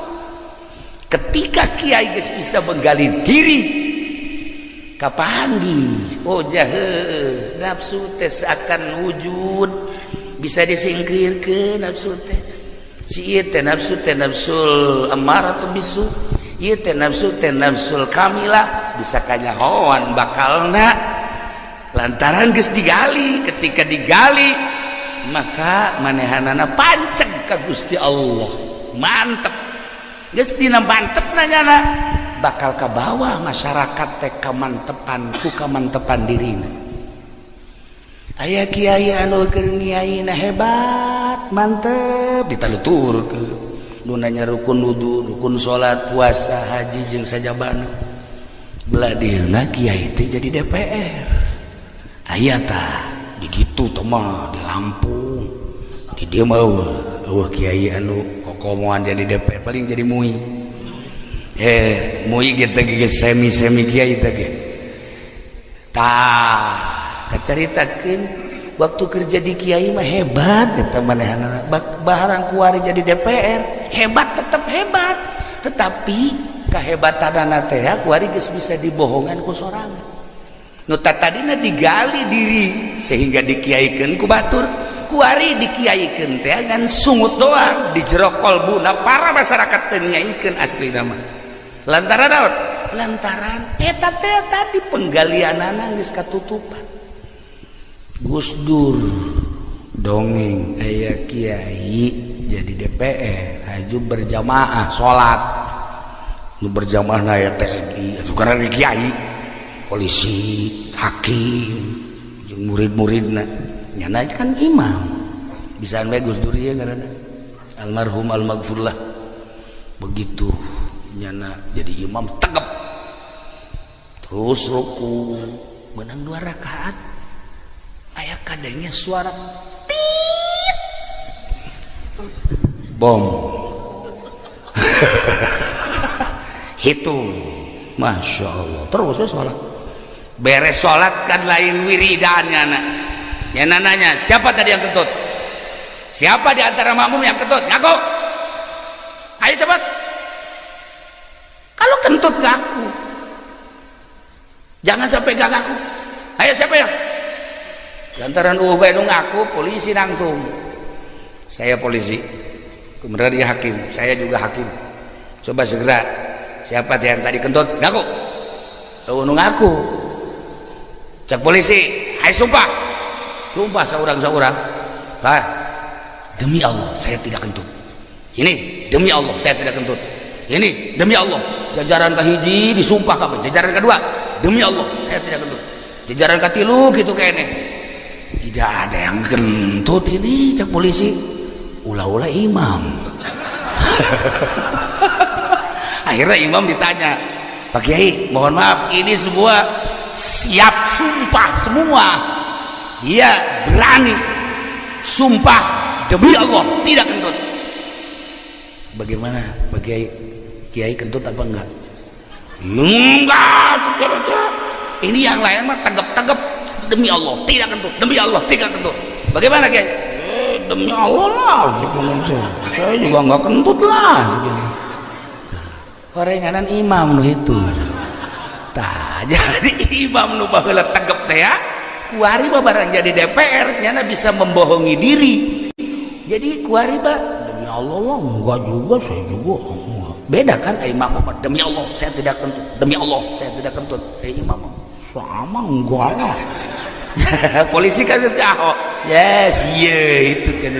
Ketika kiai geus bisa menggali diri, kapanggih, oh jahe nafsu teh seakan wujud bisa disingkirkeun. Nafsu teh si ieu teh nafsu teh nafsul amaratu bisu, ieu teh nafsu teh nafsul kamilah, bisa kanyahoan bakalna lantaran geus digali. Ketika digali, maka manehanana panceg ka Gusti Allah, mantep. Geus dina mantep nanyana, bakal ka bawah masyarakat teh kamantepan ku kamantepan dirina. Aya kiai anu keur ngiaina hebat, mantep, ditaluturkeun nu nanya rukun wudu, rukun salat, puasa, haji jeung sajabana. Beladirna kiai teh jadi DPR. Aya tah di ditu teh mah, di Lampung. Di dieu mah eueuh, eueuh kiai anu kokomoan jadi DPR, paling jadi MUI. MUI gitu ge semi semi kiai teh ge. Tah, kacaritakeun waktu kerja di kiai mah hebat eta manehanana, barang kuari jadi DPR hebat, tetap hebat, tetapi kehebatanana teh kuari geus bisa dibohongan ku sorangan. Nu tadina digali diri sehingga dikiaikeun ku batur, kuari dikiaikeun teh ngan sungut doang. Di jero kolbuna para masyarakat teu ngiaikeun asli nama. Lantaran naon? Lantaran eta teh tadi penggalianana geus katutupan. Gus Dur dongeng, aya kiai jadi DPR haju berjamaah salat. Nu berjamaah aya TNI atuh karena kiai, polisi, hakim jeung murid-muridna. Nyana kan imam bisaan bae. Gus Dur ieu ngaranna, almarhum almaghfurlah. Begitu nyana jadi imam tegep, terus ruku menang dua rakaat, aya kadangnya suara tit, bom. Hitung, masya Allah. Terus ya sholat, beres sholat kan lain wiridannya anak ya, nanya, "Siapa tadi yang kentut? Siapa di antara makmum yang kentut? Ngaku, ayo cepat." Kalau kentut ngaku, jangan sampai gak ngaku. Ayo, siapa yang lantaran bae nu ngaku, polisi nangtung, "Saya polisi." Kemudian dia hakim, "Saya juga hakim. Coba segera, siapa yang tadi kentut, ngaku." Oh, nu ngaku. Cek polisi, "Hai, sumpah." Sumpah seorang-seorang. "Hah, demi Allah saya tidak kentut. Ini demi Allah saya tidak kentut. Ini demi Allah." Jajaran kahiji disumpah kabeh, jajaran kedua, "Demi Allah saya tidak kentut." Jajaran katilu gitu kayaknya. "Tidak ada yang kentut ini," cek polisi. "Ulah-ulah imam." Akhirnya imam ditanya, "Pak Kiai, mohon maaf, ini semua siap sumpah semua. Dia berani sumpah demi Allah tidak kentut. Bagaimana, Pak Kiai? Kiai kentut apa enggak?" "Enggak." Ini yang lain mah tegap-tegap, "Demi Allah tidak kentut, demi Allah tidak kentut. Bagaimana, Kiai?" "Demi Allah lah, saya juga enggak kentut lah." Horenganan imam nu itu. Tah, jadi imam nu baheula tegep teh ya, kuari mah barang jadi DPR nyana bisa membohongi diri. Jadi kuari mah, "Demi Allah lah, enggak juga, saya juga enggak." Beda kan eh imam, "Demi Allah saya tidak kentut, demi Allah saya tidak kentut." Eh, imam sama enggak lah. Polisi kan si Ahok, yes, iya, itu kan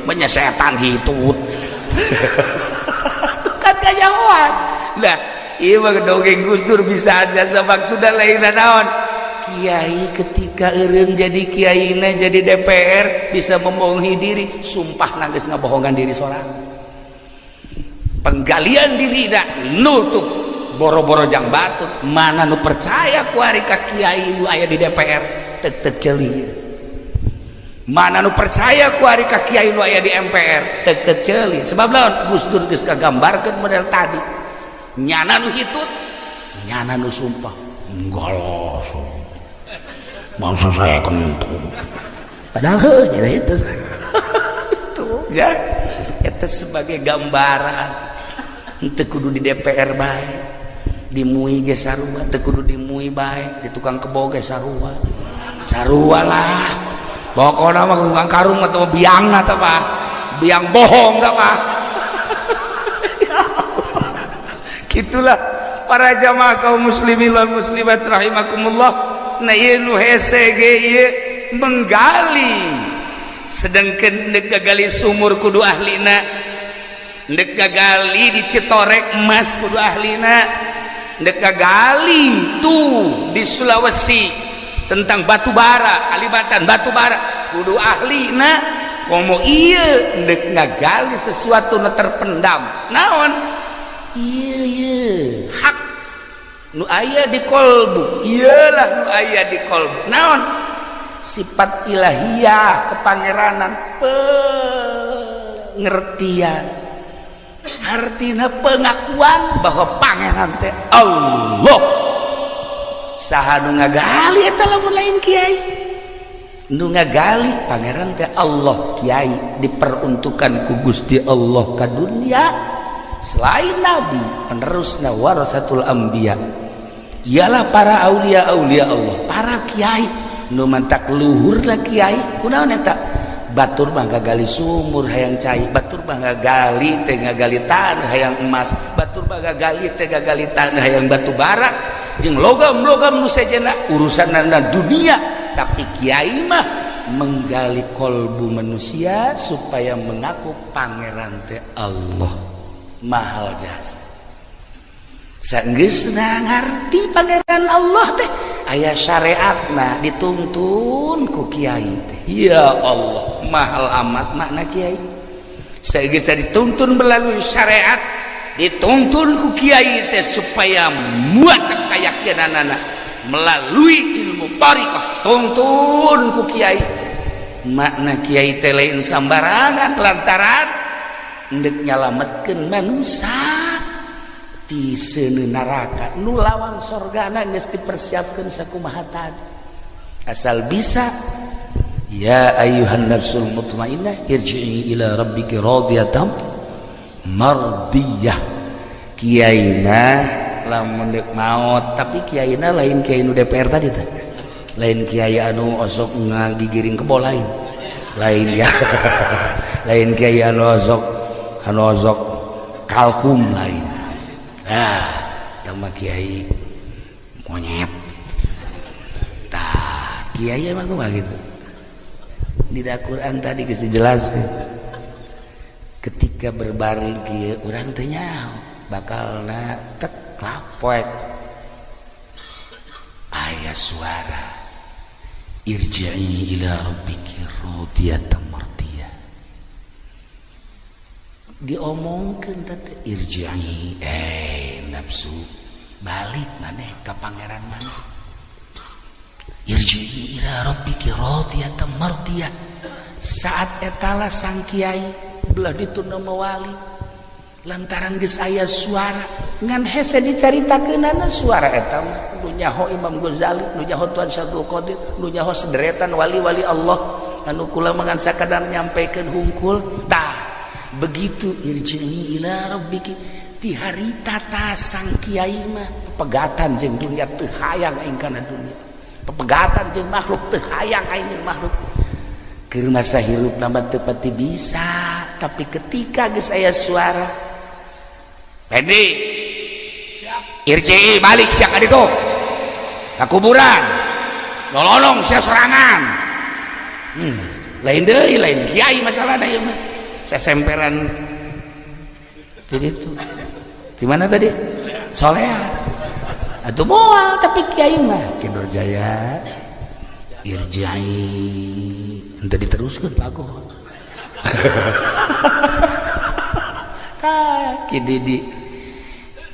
banyak setan hitut itu kan kejauhan. Nah, iya mah dongeng Gus Dur bisa aja maksudnya lain naon. Kiai ketika eureun jadi kiai, jadi DPR, bisa membohongi diri, sumpah nangis ngabohongan diri seorang penggalian diri dah nutup boro-boro jang batur. Mana nu percaya kuari ka kiai nu aya di DPR tek ceuli? Mana nu percaya kuari ka kiai nu aya di MPR tek ceuli? Sebab lawan Gus Dur geus kagambarkeun model tadi, nyana nu hitut, nyana nu sumpah, "Enggak lah, masa saya kentut?" Padahal heuh nya itu itu ya. Itu sebagai gambaran, teu kudu di DPR bae, di MUI ge sarua, teu kudu di MUI bae, di tukang kebo ge sarua, sarua lah pokoknya mah. Tukang karung atau biang atau apa, biang bohong apa gitulah. Para jamaah kaum muslimin wal muslimat rahimakumullah, nah, ieu nu hese ge ieu menggali. Sedangkan ndek gali sumur kudu ahlina, ndek gali di Citorek emas kudu ahlina, ndek gali tuh di Sulawesi tentang batu bara, Kalibatan batu bara kudu ahlina, komo iya ndek ngagali sesuatu nu terpendam. Naon iya? Iya, hak nu aya di kolbu, iyalah nu aya di kolbu. Naon? Sifat ilahiyah, kepangeranan, pengertian, artinya pengakuan bahwa pangeran teh Allah. Saha nu ngagali eta lamun lain kiai? Nu ngagali pangeran teh Allah, kiai diperuntukkan ku Gusti Allah ka dunia selain nabi, penerusna warasatul anbiya ialah para aulia, aulia Allah, para kiai. Nu mantak luhur lah kiai kunaon eta? Batur mah ngagali sumur hayang cai, batur mah ngagali teh ngagali tanah hayang emas, batur mah ngagali teh ngagali tanah hayang batu bara jeung logam-logam nu sejenna urusan dunia. Tapi kiai mah menggali kolbu manusia supaya mengaku pangeran teh Allah. Mahal jasa. Sanggeusna ngarti pangeran Allah teh aya syariatna, dituntun ku kiai teh. Ya Allah, mahal amat makna kiai. Sageus dituntun melalui syariat, dituntun ku kiai teh supaya muat keyakinanana melalui ilmu thariqah, tuntun ku kiai. Makna kiai teh lain sambarangan, lantaran ndek nyalametkeun manusia ti seuneu neraka nu lawang sorgana geus dipersiapkeun sakumaha tadi. Asal bisa, ya ayyuhan nafsul mutmainnah irji'i ila rabbiki radiyatan mardiyah. Kiaina lamun deuk maot, tapi kiaina lain kiai nu DPR tadi teh, lain kiai anu osok ngagigiring kebo, lain, lain ya, lain kiai anu osok kalkum, lain. Ah, tambah kiai monyet. Tah, kiai emang kumaha gitu di Quran tadi geus dijelaskeun. Ketika berbaring kieu, urang teh nyaho bakalna tek lapoek, aya suara, "Irji'i ila rabbiki radiyatan mardiyah." Diomongkeun teh, "Irji'i, eh nafsu, balik maneh ka pangeran maneh. Irji'i ila rabbiki radiyatan mardiyah." Saat etala sang kiai belah dituna wali, lantaran geus aya suara ngan hese dicaritakeunana suara eta mah. Nu nyaho Imam Ghazali, nu nyaho Tuan Syabdul Qadir, nu nyaho sederetan wali-wali Allah anu kula mah ngan sakadar nyampaikeun hungkul. Tah, begitu "irji'i ila rabbiki" ti harita ta sang kiai mah pepegatan jeung dunia, teu hayang aing kana dunia, pepegatan jeung makhluk, teu hayang aing jeung makhluk. Keur masa hirup mah teu pati bisa, tapi ketika geus aya suara Pendi irji'i balik sia ka ditu ka kuburan nololong sia sorangan. Lain deui, lain kiai masalahna ieu mah sesemperan di ditu. Di mana tadi? Soleha. Atuh moal, tapi kiai mah Ki Nurjaya irji'i henteu diteruskeun pagoh. Tah Ki Didi,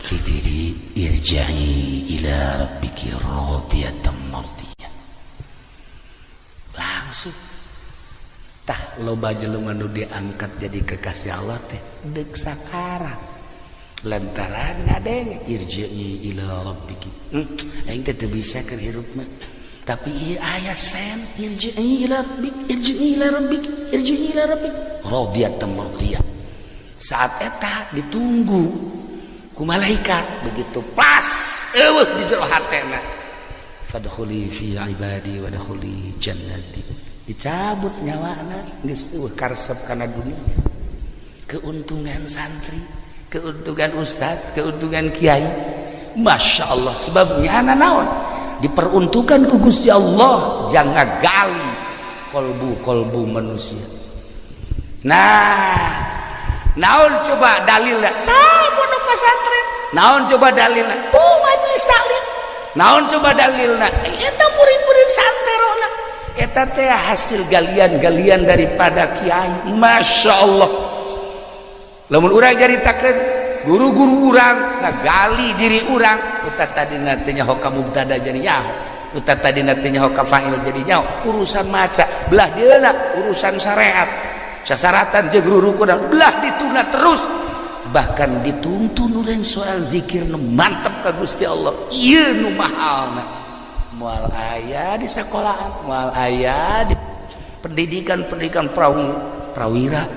Ki Didi irji'i ila rabbiki radiyatan mardiyah. Langsung tah loba jelema nu diangkat jadi kekasih Allah teh deuk sakarat lantaran ngadenge irji'i ila rabbiki. Aing teh teu bisa keur hirup mah, tapi ieu aya sen irji'i ila rabbik, irji'i ila rabbik, irji'i ila rabbik radiyatan mardiyah. Saat eta ditunggu ku malaikat, begitu pas eueuh di jero hatena, fadkhuli fi ibadi wadkhuli jannati, dicabut nyawana geus eueuh karesep kana dunia. Keuntungan santri, keuntungan ustad, keuntungan kiai, Masya Allah. Sebab nyana naon diperuntukkan ku Gusti Allah jangan gali kolbu-kolbu manusia. Nah, naon coba dalilnya? Tah pondok pesantren. Naon coba dalilnya? Tuh majelis taklim. Naon coba dalilna? Eta murid-murid santerona. Eta teh hasil galian-galian daripada kiai. Masya Allah. Lamun urang nyaritakeun guru-guru urang ngagali diri urang, uta tadi teu nyaho ka mubtada jadi nyaho, uta tadi teu nyaho ka fa'il jadi nyaho, urusan maca belah dieuna, urusan syariat sasaratan jeung rurukunan belah dituna terus, bahkan dituntun urang soal zikir nu mantep ka Gusti Allah. Ieu nu mahalna moal aya di sekolahan, moal aya di pendidikan-pendidikan prawira.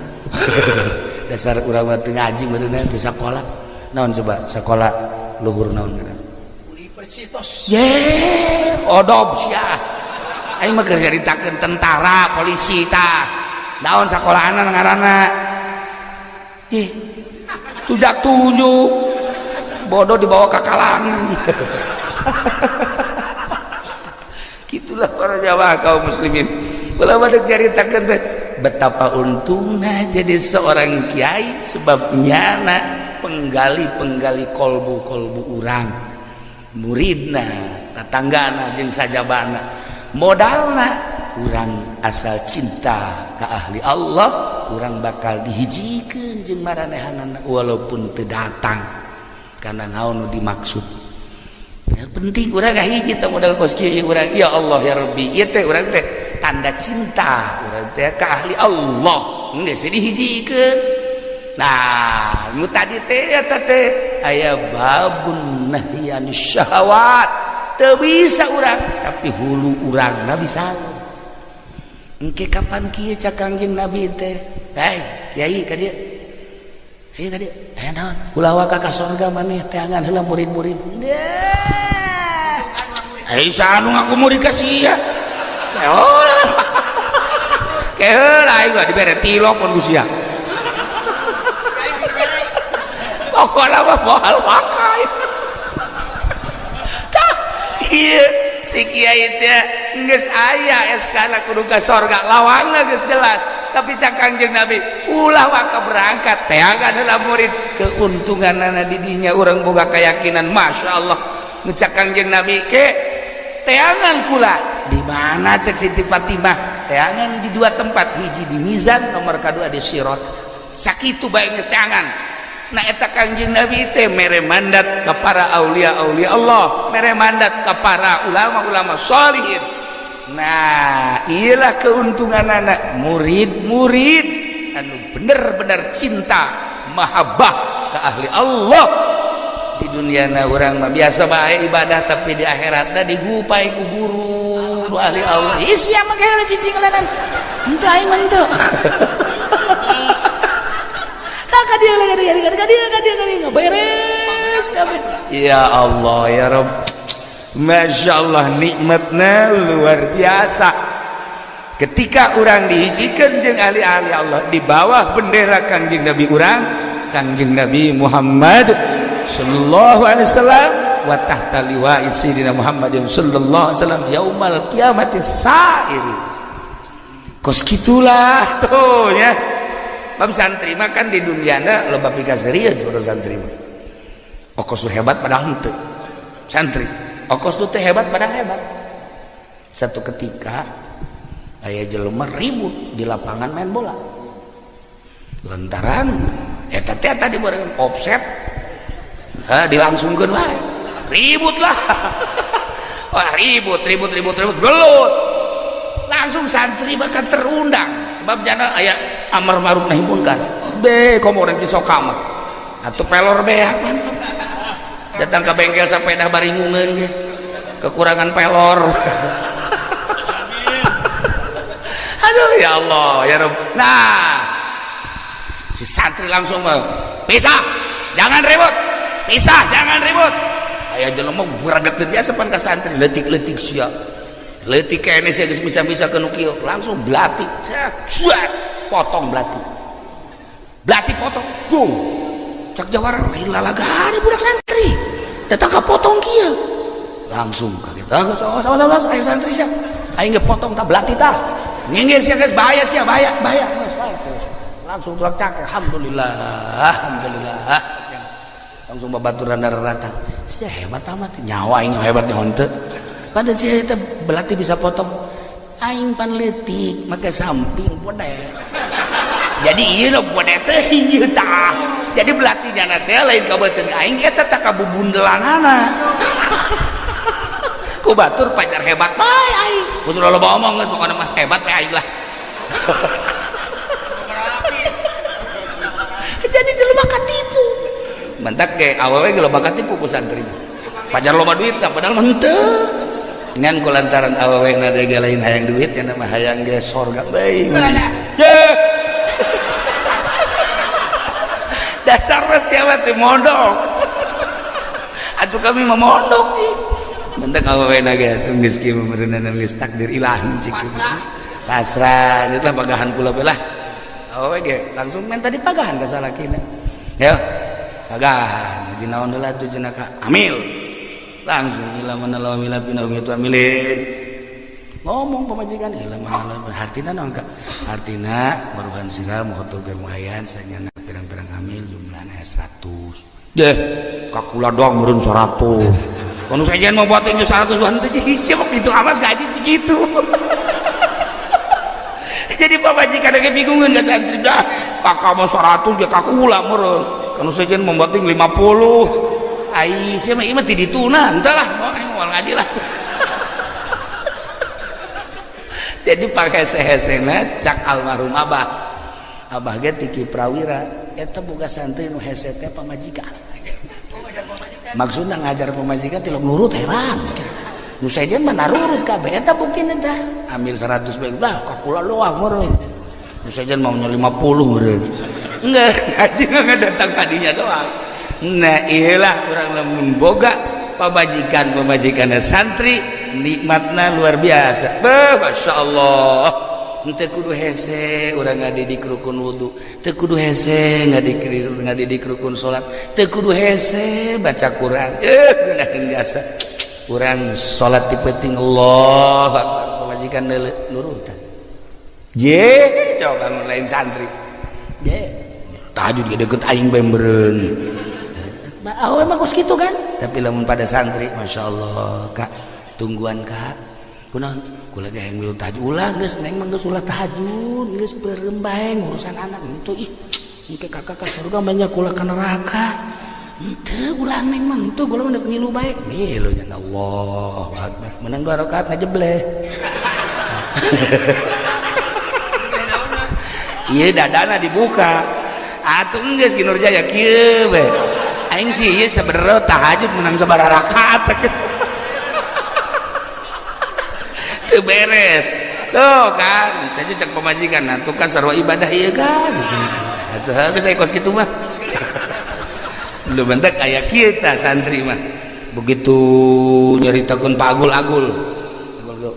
Dasar urang mah teu ngaji meureunna, teu sakola. Naon coba sekolah luhur naon ngaran? Universitas. Ye, odob sia. Aing mah keur nyaritakeun tentara, polisi tah. Naon sakolahana ngaranna? Cih. Tujak tujuh. Bodoh dibawa ke kalangan. Gitulah para jamaah kaum muslimin. Ulama dek nyaritakeun teh betapa untungnya jadi seorang kiai, sebab nyana penggali-penggali kolbu-kolbu urang, muridna, tatanggana jeung sajabana. Modalna urang asal cinta ka ahli Allah, urang bakal dihijikeun jeung maranehanana walaupun teu datang karena naon nu dimaksud. Yang penting urang kahiji teh modal kos kieu urang, ya Allah ya Rabbi, ieu teh urang teh tanda cinta urang teh ka ahli Allah geus dihijikeun. Nah, nu tadi teh eta teh aya babun nahyi anis syahwat, teu bisa urang tapi hulu urangna bisa. Engke kapan kieu cak Kangjeng Nabi teh, hei kiai ka dieu, hei ka dieu, aya naon, ulah waka ka sorga maneh teangan heula murid-murid. Hei saha nu ngaku murid ka sia? Keheula aing mah dibere tilok pun ku sia. Pokona mah moal waka. Tah ieu si kiai teh geus aya SK-na kudu ka sorga, lawangna geus jelas, tapi cak Kangjeng Nabi ulah waka berangkat teangan heula murid. Keuntunganana di dinya urang boga keyakinan, Masya Allah. Ngecak Kangjeng Nabi ke teangan kula di mana? Cek Siti Fatimah, teangan di dua tempat, hiji di mizan, nomor kedua di sirat. Sakitu bae geus teangan. Nah, eta Kangjeng Nabi teh mere mandat ke para aulia-aulia Allah, mere mandat ke para ulama-ulama sholihin. Nah, iyalah keuntungan anak murid-murid anu bener-bener cinta mahabbah ke ahli Allah. Di dunia na urang mah biasa bae ibadah, tapi di akhiratna digupai ku guru nu ahli Allah. Ih sia mah geura cicing lenan henteu, aing mah henteu. Tah ka dieu ka dieu ka dieu ka dieu ka dieu beres kabeh. Ya Allah ya Rabb, Masya Allah, nikmatnya luar biasa ketika orang dihijikan jeung ahli-ahli Allah di bawah bendera Kangjeng Nabi urang, Kangjeng Nabi Muhammad. sallallahu alaihi wasallam wa tahta liwa'i sayyidina Muhammadin sallallahu alaihi wasallam yaumal qiyamati sairi. Kos gitulah tuh ya. Bab santri mah kan di duniana loba pikaserian saudara santri mah. Okos tuh hebat padahal henteu. Santri okos tuh teh hebat padahal hebat. Satu ketika aya jelema ribut di lapangan main bola. Lantaran eta teh tadi bareng offset. Ha dilangsungkeun wae. Ribut lah. Wah ribut ribut ribut ribut gelut. Langsung santri bahkan terundang sebab jana aya amar ma'ruf nahi munkar. Be komo urang Cisoka mah. Atuh pelor beak mantap. Datang ke bengkel sepeda baringungeun ge. Kekurangan pelor. Aduh ya Allah ya Rabb. Nah, si santri langsung pisah, jangan ribut. Pisah, jangan ribut. Aya jelema greget biasa pan ka santri leutik-leutik sia. Leutik kene sia geus bisa-bisa ke nu kieu, langsung belati. Cuat, potong belati. Belati potong, go. Cak jawara lain lalagana budak santri. Datang ka potong kieu. Langsung kaget. Ah, geus awas awas awas aya santri sia. Aing ge potong tah belati tah. Nyinggir sia geus bahaya sia, bahaya, bahaya. Geus bae. Langsung tulak cakek, alhamdulillah, alhamdulillah. Langsung babaturan daratan. Sia hebat amat, nyawa aing hebat henteu. Padahal sia eta belati bisa potong. Aing pan leutik make samping bodet. Jadi ieu nu bodet teh ieu tah. Jadi belatinya teh lain ka beuteung aing eta tah kabubundelanana. Ku batur pacar hebat bae aing. Geus loba omong geus pokona mah hebat bae aing lah. Jadi jelema katipu. Mentak ge awewe ge loba katipu ku santri. Pajar loba duit tah padahal mah henteu. Ngan ku lantaran awewe na ge lain hayang duit nya mah hayang ge sorga bae. Dasarna siapa teh mondok. Atuh kami mah mondok sih. Mentak awewe na ge atuh geus kieu meureunana geus takdir ilahi cik. Pasrah. Pasrah lah pagahan kula bae lah. Awewe ge langsung minta dipagahan ka salakina. Ya. Pagahan haji naon heula atuh cenah ka amil. Langsung ila mana lawa mila bina itu amilin. Ngomong pamajikan ila mana lawa hartina naon ka? Hartina baruhan sira mohotogeun muayan sanyana pirang-pirang amil jumlahna 100. Deh, kakula doang meureun 100. Kono sajian mau buat 100 wan teh hese waktu itu amat gaji segitu. Jadi pamajikan ge bingungeun ka santri dah. Kakak mah 100 ge kakula meureun. Kono sajian mau buat 50. Ai sia mah ieu mah ti dituna, entah lah, mau aing moal ngaji lah. Jadi paghese-hesena cak almarhum abah. Abah ge ti Ki Prawira, eta boga santri nu hese teh pamajikan. Maksudna ngajar pamajikan tilok nurut heran. Nu sejen mah narurut kabeh eta buktina tah. Ambil 100 bae lah kakula doang meureun. Nu sejen maunya 50 meureun. Enggak, ngaji enggak datang kadinya doang. Nah, iyalah urang lamun boga pamajikan-pamajikanna santri nikmatna luar biasa. Beuh, Masya Allah. Henteu kudu hese urang ngadidik rukun wudu, teu kudu hese ngadidik rukun salat, teu kudu hese baca Quran. Geunaheun biasa. Urang salat di peuting Allah Akbar, pamajikan nurutan. Je, coba mun lain santri. Je, tahajud ge deukeut aing bae meureun. Awe mah kos kitu kan? Tapi lamun pada santri, Masya Allah, Kak, tungguan Kak. Kunaon? Kula ge hayang milu tahajud. Ulah geus neng mah geus ulah tahajud, geus beureum bae ngurusan anak henteu ih. Engke kakak ka surga banyak kula ka neraka. Henteu ulah neng mah henteu kula mah ngilu bae. Ngilu nya Allahu Akbar. Menang 2 rakaat ngajebleh. Ieu dadana dibuka. Atuh geus Ki Nurjaya kieu we. Aing sih ieu sebenarnya tahajud menang sabaraha rakaat. Teu beres. Tuh kan, tadi cek pamajikan nah tuh kan sarua ibadah ieu kan. Atuh geus aya kos kitu mah. Lu bentak aya kieu tah santri mah. Begitu nyaritakeun Pak Agul-agul. Agul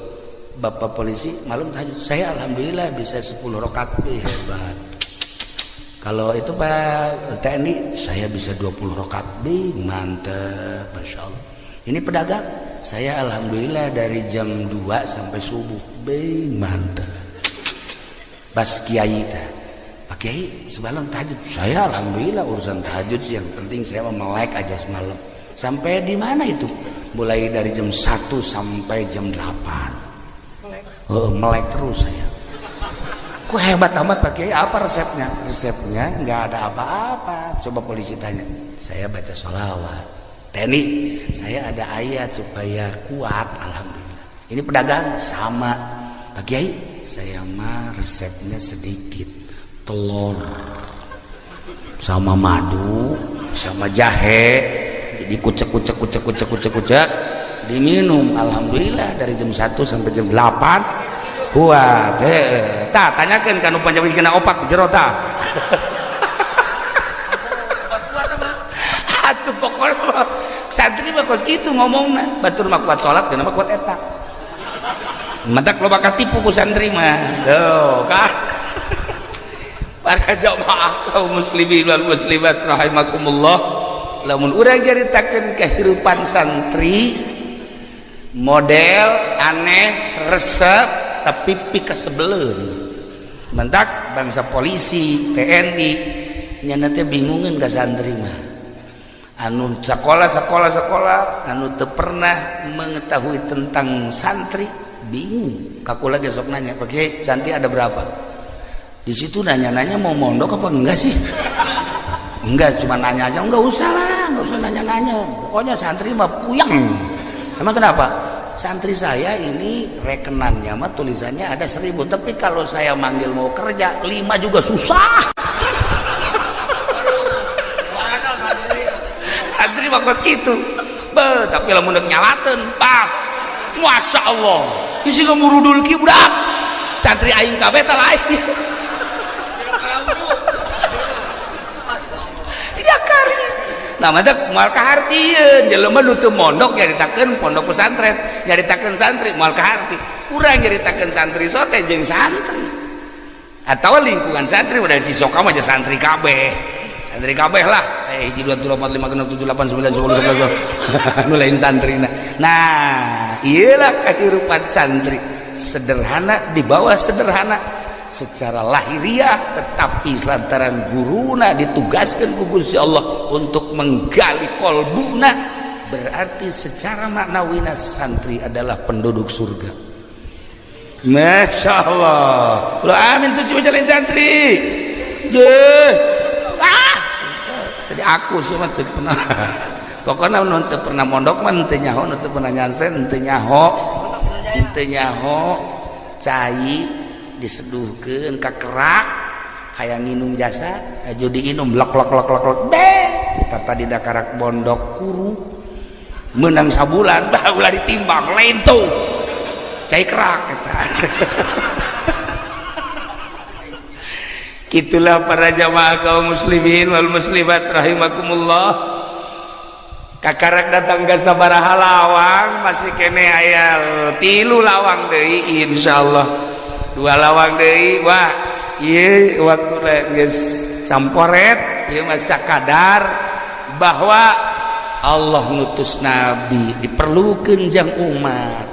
Bapak polisi malam tahajud, saya alhamdulillah bisa 10 rakaat. Hebat. Kalau itu Pak TNI, saya bisa 20 rakaat. Bing, mantep, Masya Allah. Ini pedagang, saya alhamdulillah dari jam 2 sampai subuh. Bing, mantep. Pas kiai teh, Pak Kiai semalam tahajud. Saya alhamdulillah urusan tahajud sih, yang penting saya mau melek aja semalam. Sampai di mana itu? Mulai dari jam 1 sampai jam 8. Oh, melek terus saya. Kok hebat amat Pak Kiai, apa resepnya? Resepnya nggak ada apa-apa. Coba polisi tanya. Saya baca sholawat. TNI, saya ada ayat supaya kuat, alhamdulillah. Ini pedagang sama. Pak Kiai, saya mah resepnya sedikit. Telur sama madu sama jahe. Jadi kucek kucek kucek kucek kucek kucek diminum, alhamdulillah dari jam 1 sampai jam 8 kuat. Tah tanyakeun ka nu panjang kena opat di jero tah. Atuh pokokna santri mah kos kitu ngomongna, batur mah kuat salat kenapa kuat eta. Matak loba katipu ku santri mah. Tuh kan. Para jamaah kaum muslimin wal muslimat rahimakumullah, lamun urang caritakeun kehidupan santri model aneh resep tapi pikasebeleun. Mentak bangsa polisi TNI nyana teh bingungeun ka santri mah. Anu sekolah sekolah sekolah anu teu pernah mengetahui tentang santri bingung. Kakula ge sok nanya, "Pak Kiai, santri ada berapa?" Di situ nanya-nanya mau mondok apa enggak sih? Enggak, cuma nanya aja. Enggak usah lah, enggak usah nanya-nanya. Pokoknya santri mah puyeng. Emang kenapa? Santri saya ini rekenannya mah tulisannya ada 1000, tapi kalau saya manggil mau kerja 5 juga susah. Santri mah kos kitu. Be, tapi lamun deuk nyalateun, bah. Masya Allah. Isi ngamurudul ki budak. Santri aing kabeh tah lain. Ya kari. Nah, matak moal kahartieun jelema nu teu mondok nyaritakeun pondok pesantren, nyaritakeun santri moal kaharti. Urang nyaritakeun santri sote jeung santri. Atawa lingkungan santri udah Cisoka mah santri kabeh. Santri kabeh lah. 1 2 3 4 5 6 7 8 9 10 11. Nu lain santrina. Nah, iyalah kehidupan santri. Sederhana di bawah sederhana secara lahiriah, tetapi lantaran guruna ditugaskan ku Gusti Allah untuk menggali kolbuna, berarti secara maknawina santri adalah penduduk surga. Masya Allah. Lo amin tuh si lain santri. Je. Ah. Tadi aku sih mah teu pernah. Pokoknya nu teu pernah mondok mah teu nyaho, nu teu pernah nyansen teu nyaho. Teu nyaho cai diseduhkeun ka kerak hayang nginum jasa aju diinum lok lok lok lok lok be tata di dakarak pondok kuru menang sabulan bah ulah ditimbang lain tuh cai kerak eta. Itulah para jamaah kaum muslimin wal muslimat rahimakumullah. Kakarak datang ke sabaraha lawang masih kene aya 3 lawang deui insyaallah. 2 lawang deui wah ieu waktu geus samporet ieu mah sakadar bahwa Allah ngutus nabi diperlukeun jang umat.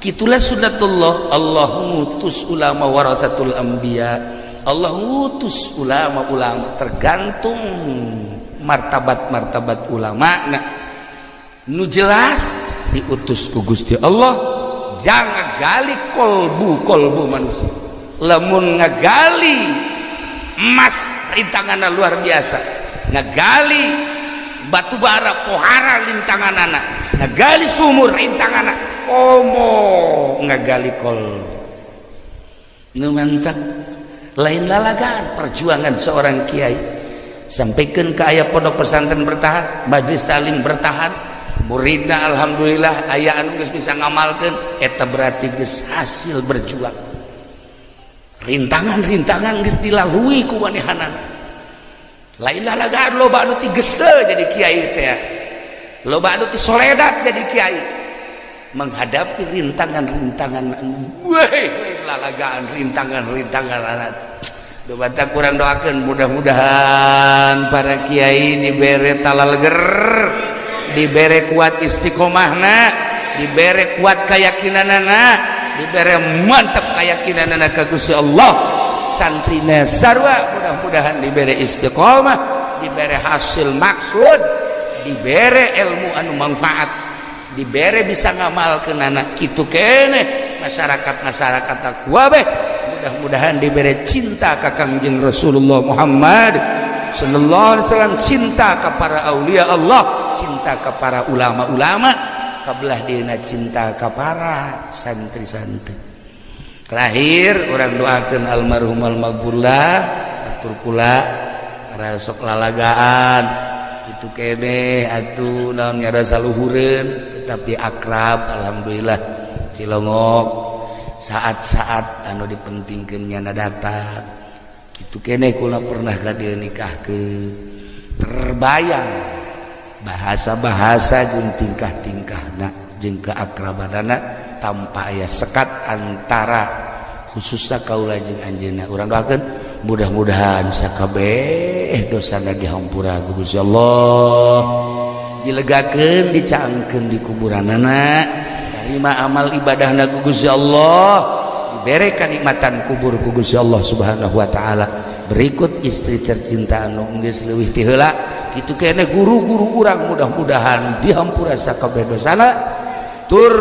Kitulah sunatullah, Allah ngutus ulama warasatul anbiya, Allah ngutus ulama-ulama tergantung martabat-martabat ulama. Nah, nu jelas diutus ku Gusti Allah jangan gali kolbu-kolbu manusia. Lamun ngagali emas rintanganna luar biasa, ngagali batu bara pohara rintanganana, ngagali sumur rintanganana, komo ngagali kolbu. Nu mantak lain lalagan perjuangan seorang kiai sampaikan ke ayah pondok pesantren bertahan, majelis taklim bertahan, muridna alhamdulillah aya anu geus bisa ngamalkeun, eta berarti geus hasil berjuang. Rintangan-rintangan geus dilalui ku manehanana. Lain lalagan loba anu ti geuseuh jadi kiai teh, loba anu ti soledat jadi kiai, menghadapi rintangan-rintangan, weh lalagaan rintangan-rintangan anak. Duh, kurang doakan mudah-mudahan para kiai dibere talaleger, dibere kuat istiqomahna, dibere kuat keyakinanana, dibere mantap keyakinanana ka Gusti Allah. Santrina sarua mudah-mudahan dibere istiqomah, dibere hasil maksud, dibere ilmu anu manfaat, dibere bisa ngamalkeun anak. Kitu keneh masyarakat, masyarakat kabeh mudah-mudahan diberi cinta ka Kangjeng Rasulullah Muhammad sallallahu alaihi wasallam, cinta ke para aulia Allah, cinta ke para ulama-ulama, kabelah dina cinta ke para santri-santri. Terakhir, urang doakan almarhum almaghfurlah, atur kula sok lalagaan itu kene atuh naon rasa luhureun, tetapi akrab, alhamdulillah. Cilongok saat-saat anu dipentingkeun nyana datang itu kene. Kula pernah ka dieu nikah ke terbayang bahasa-bahasa jeung tingkah-tingkahna jeung keakrabanana tanpa aya sekat antara khususnya kaula jeung anjeunna. Urang doakeun mudah-mudahan sakabeh dosana dihampura ku Gusti Allah, dilegakeun, dicaangkeun di kuburanana, terima amal ibadahna ku Gusti Allah, dibere kanikmatan kubur ku Gusti Allah Subhanahu wa taala. Berikut istri tercinta anu geus leuwih ti heula. Kitu kene guru-guru urang mudah-mudahan dihampura sakabeh dosana tur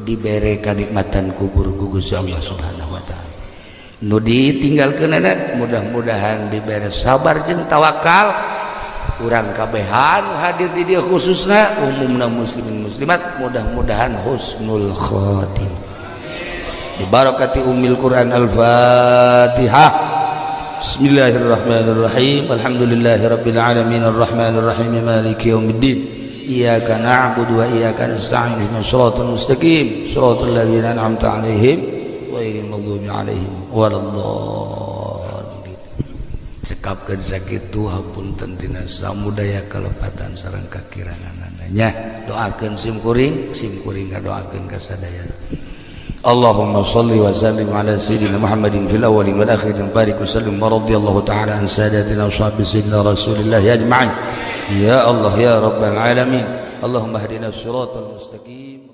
dibere kanikmatan kubur ku Gusti Allah Subhanahu wa taala. Nu ditinggalkeun mudah-mudahan dibere sabar jeung tawakal. Urang kabehan hadir di dieu, khususna umumna muslimin muslimat, mudah-mudahan husnul khotimah dibarakati ummil Quran. Al-Fatihah. Bismillahirrahmanirrahim. Alhamdulillahirabbil alamin arrahmanirrahim maliki yaumiddin. Iyyaka na'budu wa iyyaka nasta'in ihdinas siratal mustaqim siratal ladzina an'amta 'alaihim ghairil maghdubi 'alaihim waladdallin. Cekapkeun sakitu, hapunten tina samudaya kalepatan sareng kakiranganana nya. Doakeun sim kuring, sim kuring ngadoakeun ka sadaya. Allahumma salli wa sallim ala sayyidina Muhammadin fil awwalin wal akhirin, barik wa sallim, wa radhiyallahu ta'ala an sadatina wa sahbi sayyidina Rasulillah ajma'in. Ya Allah ya rabbal alamin. Allahumma hdina siratal mustaqim.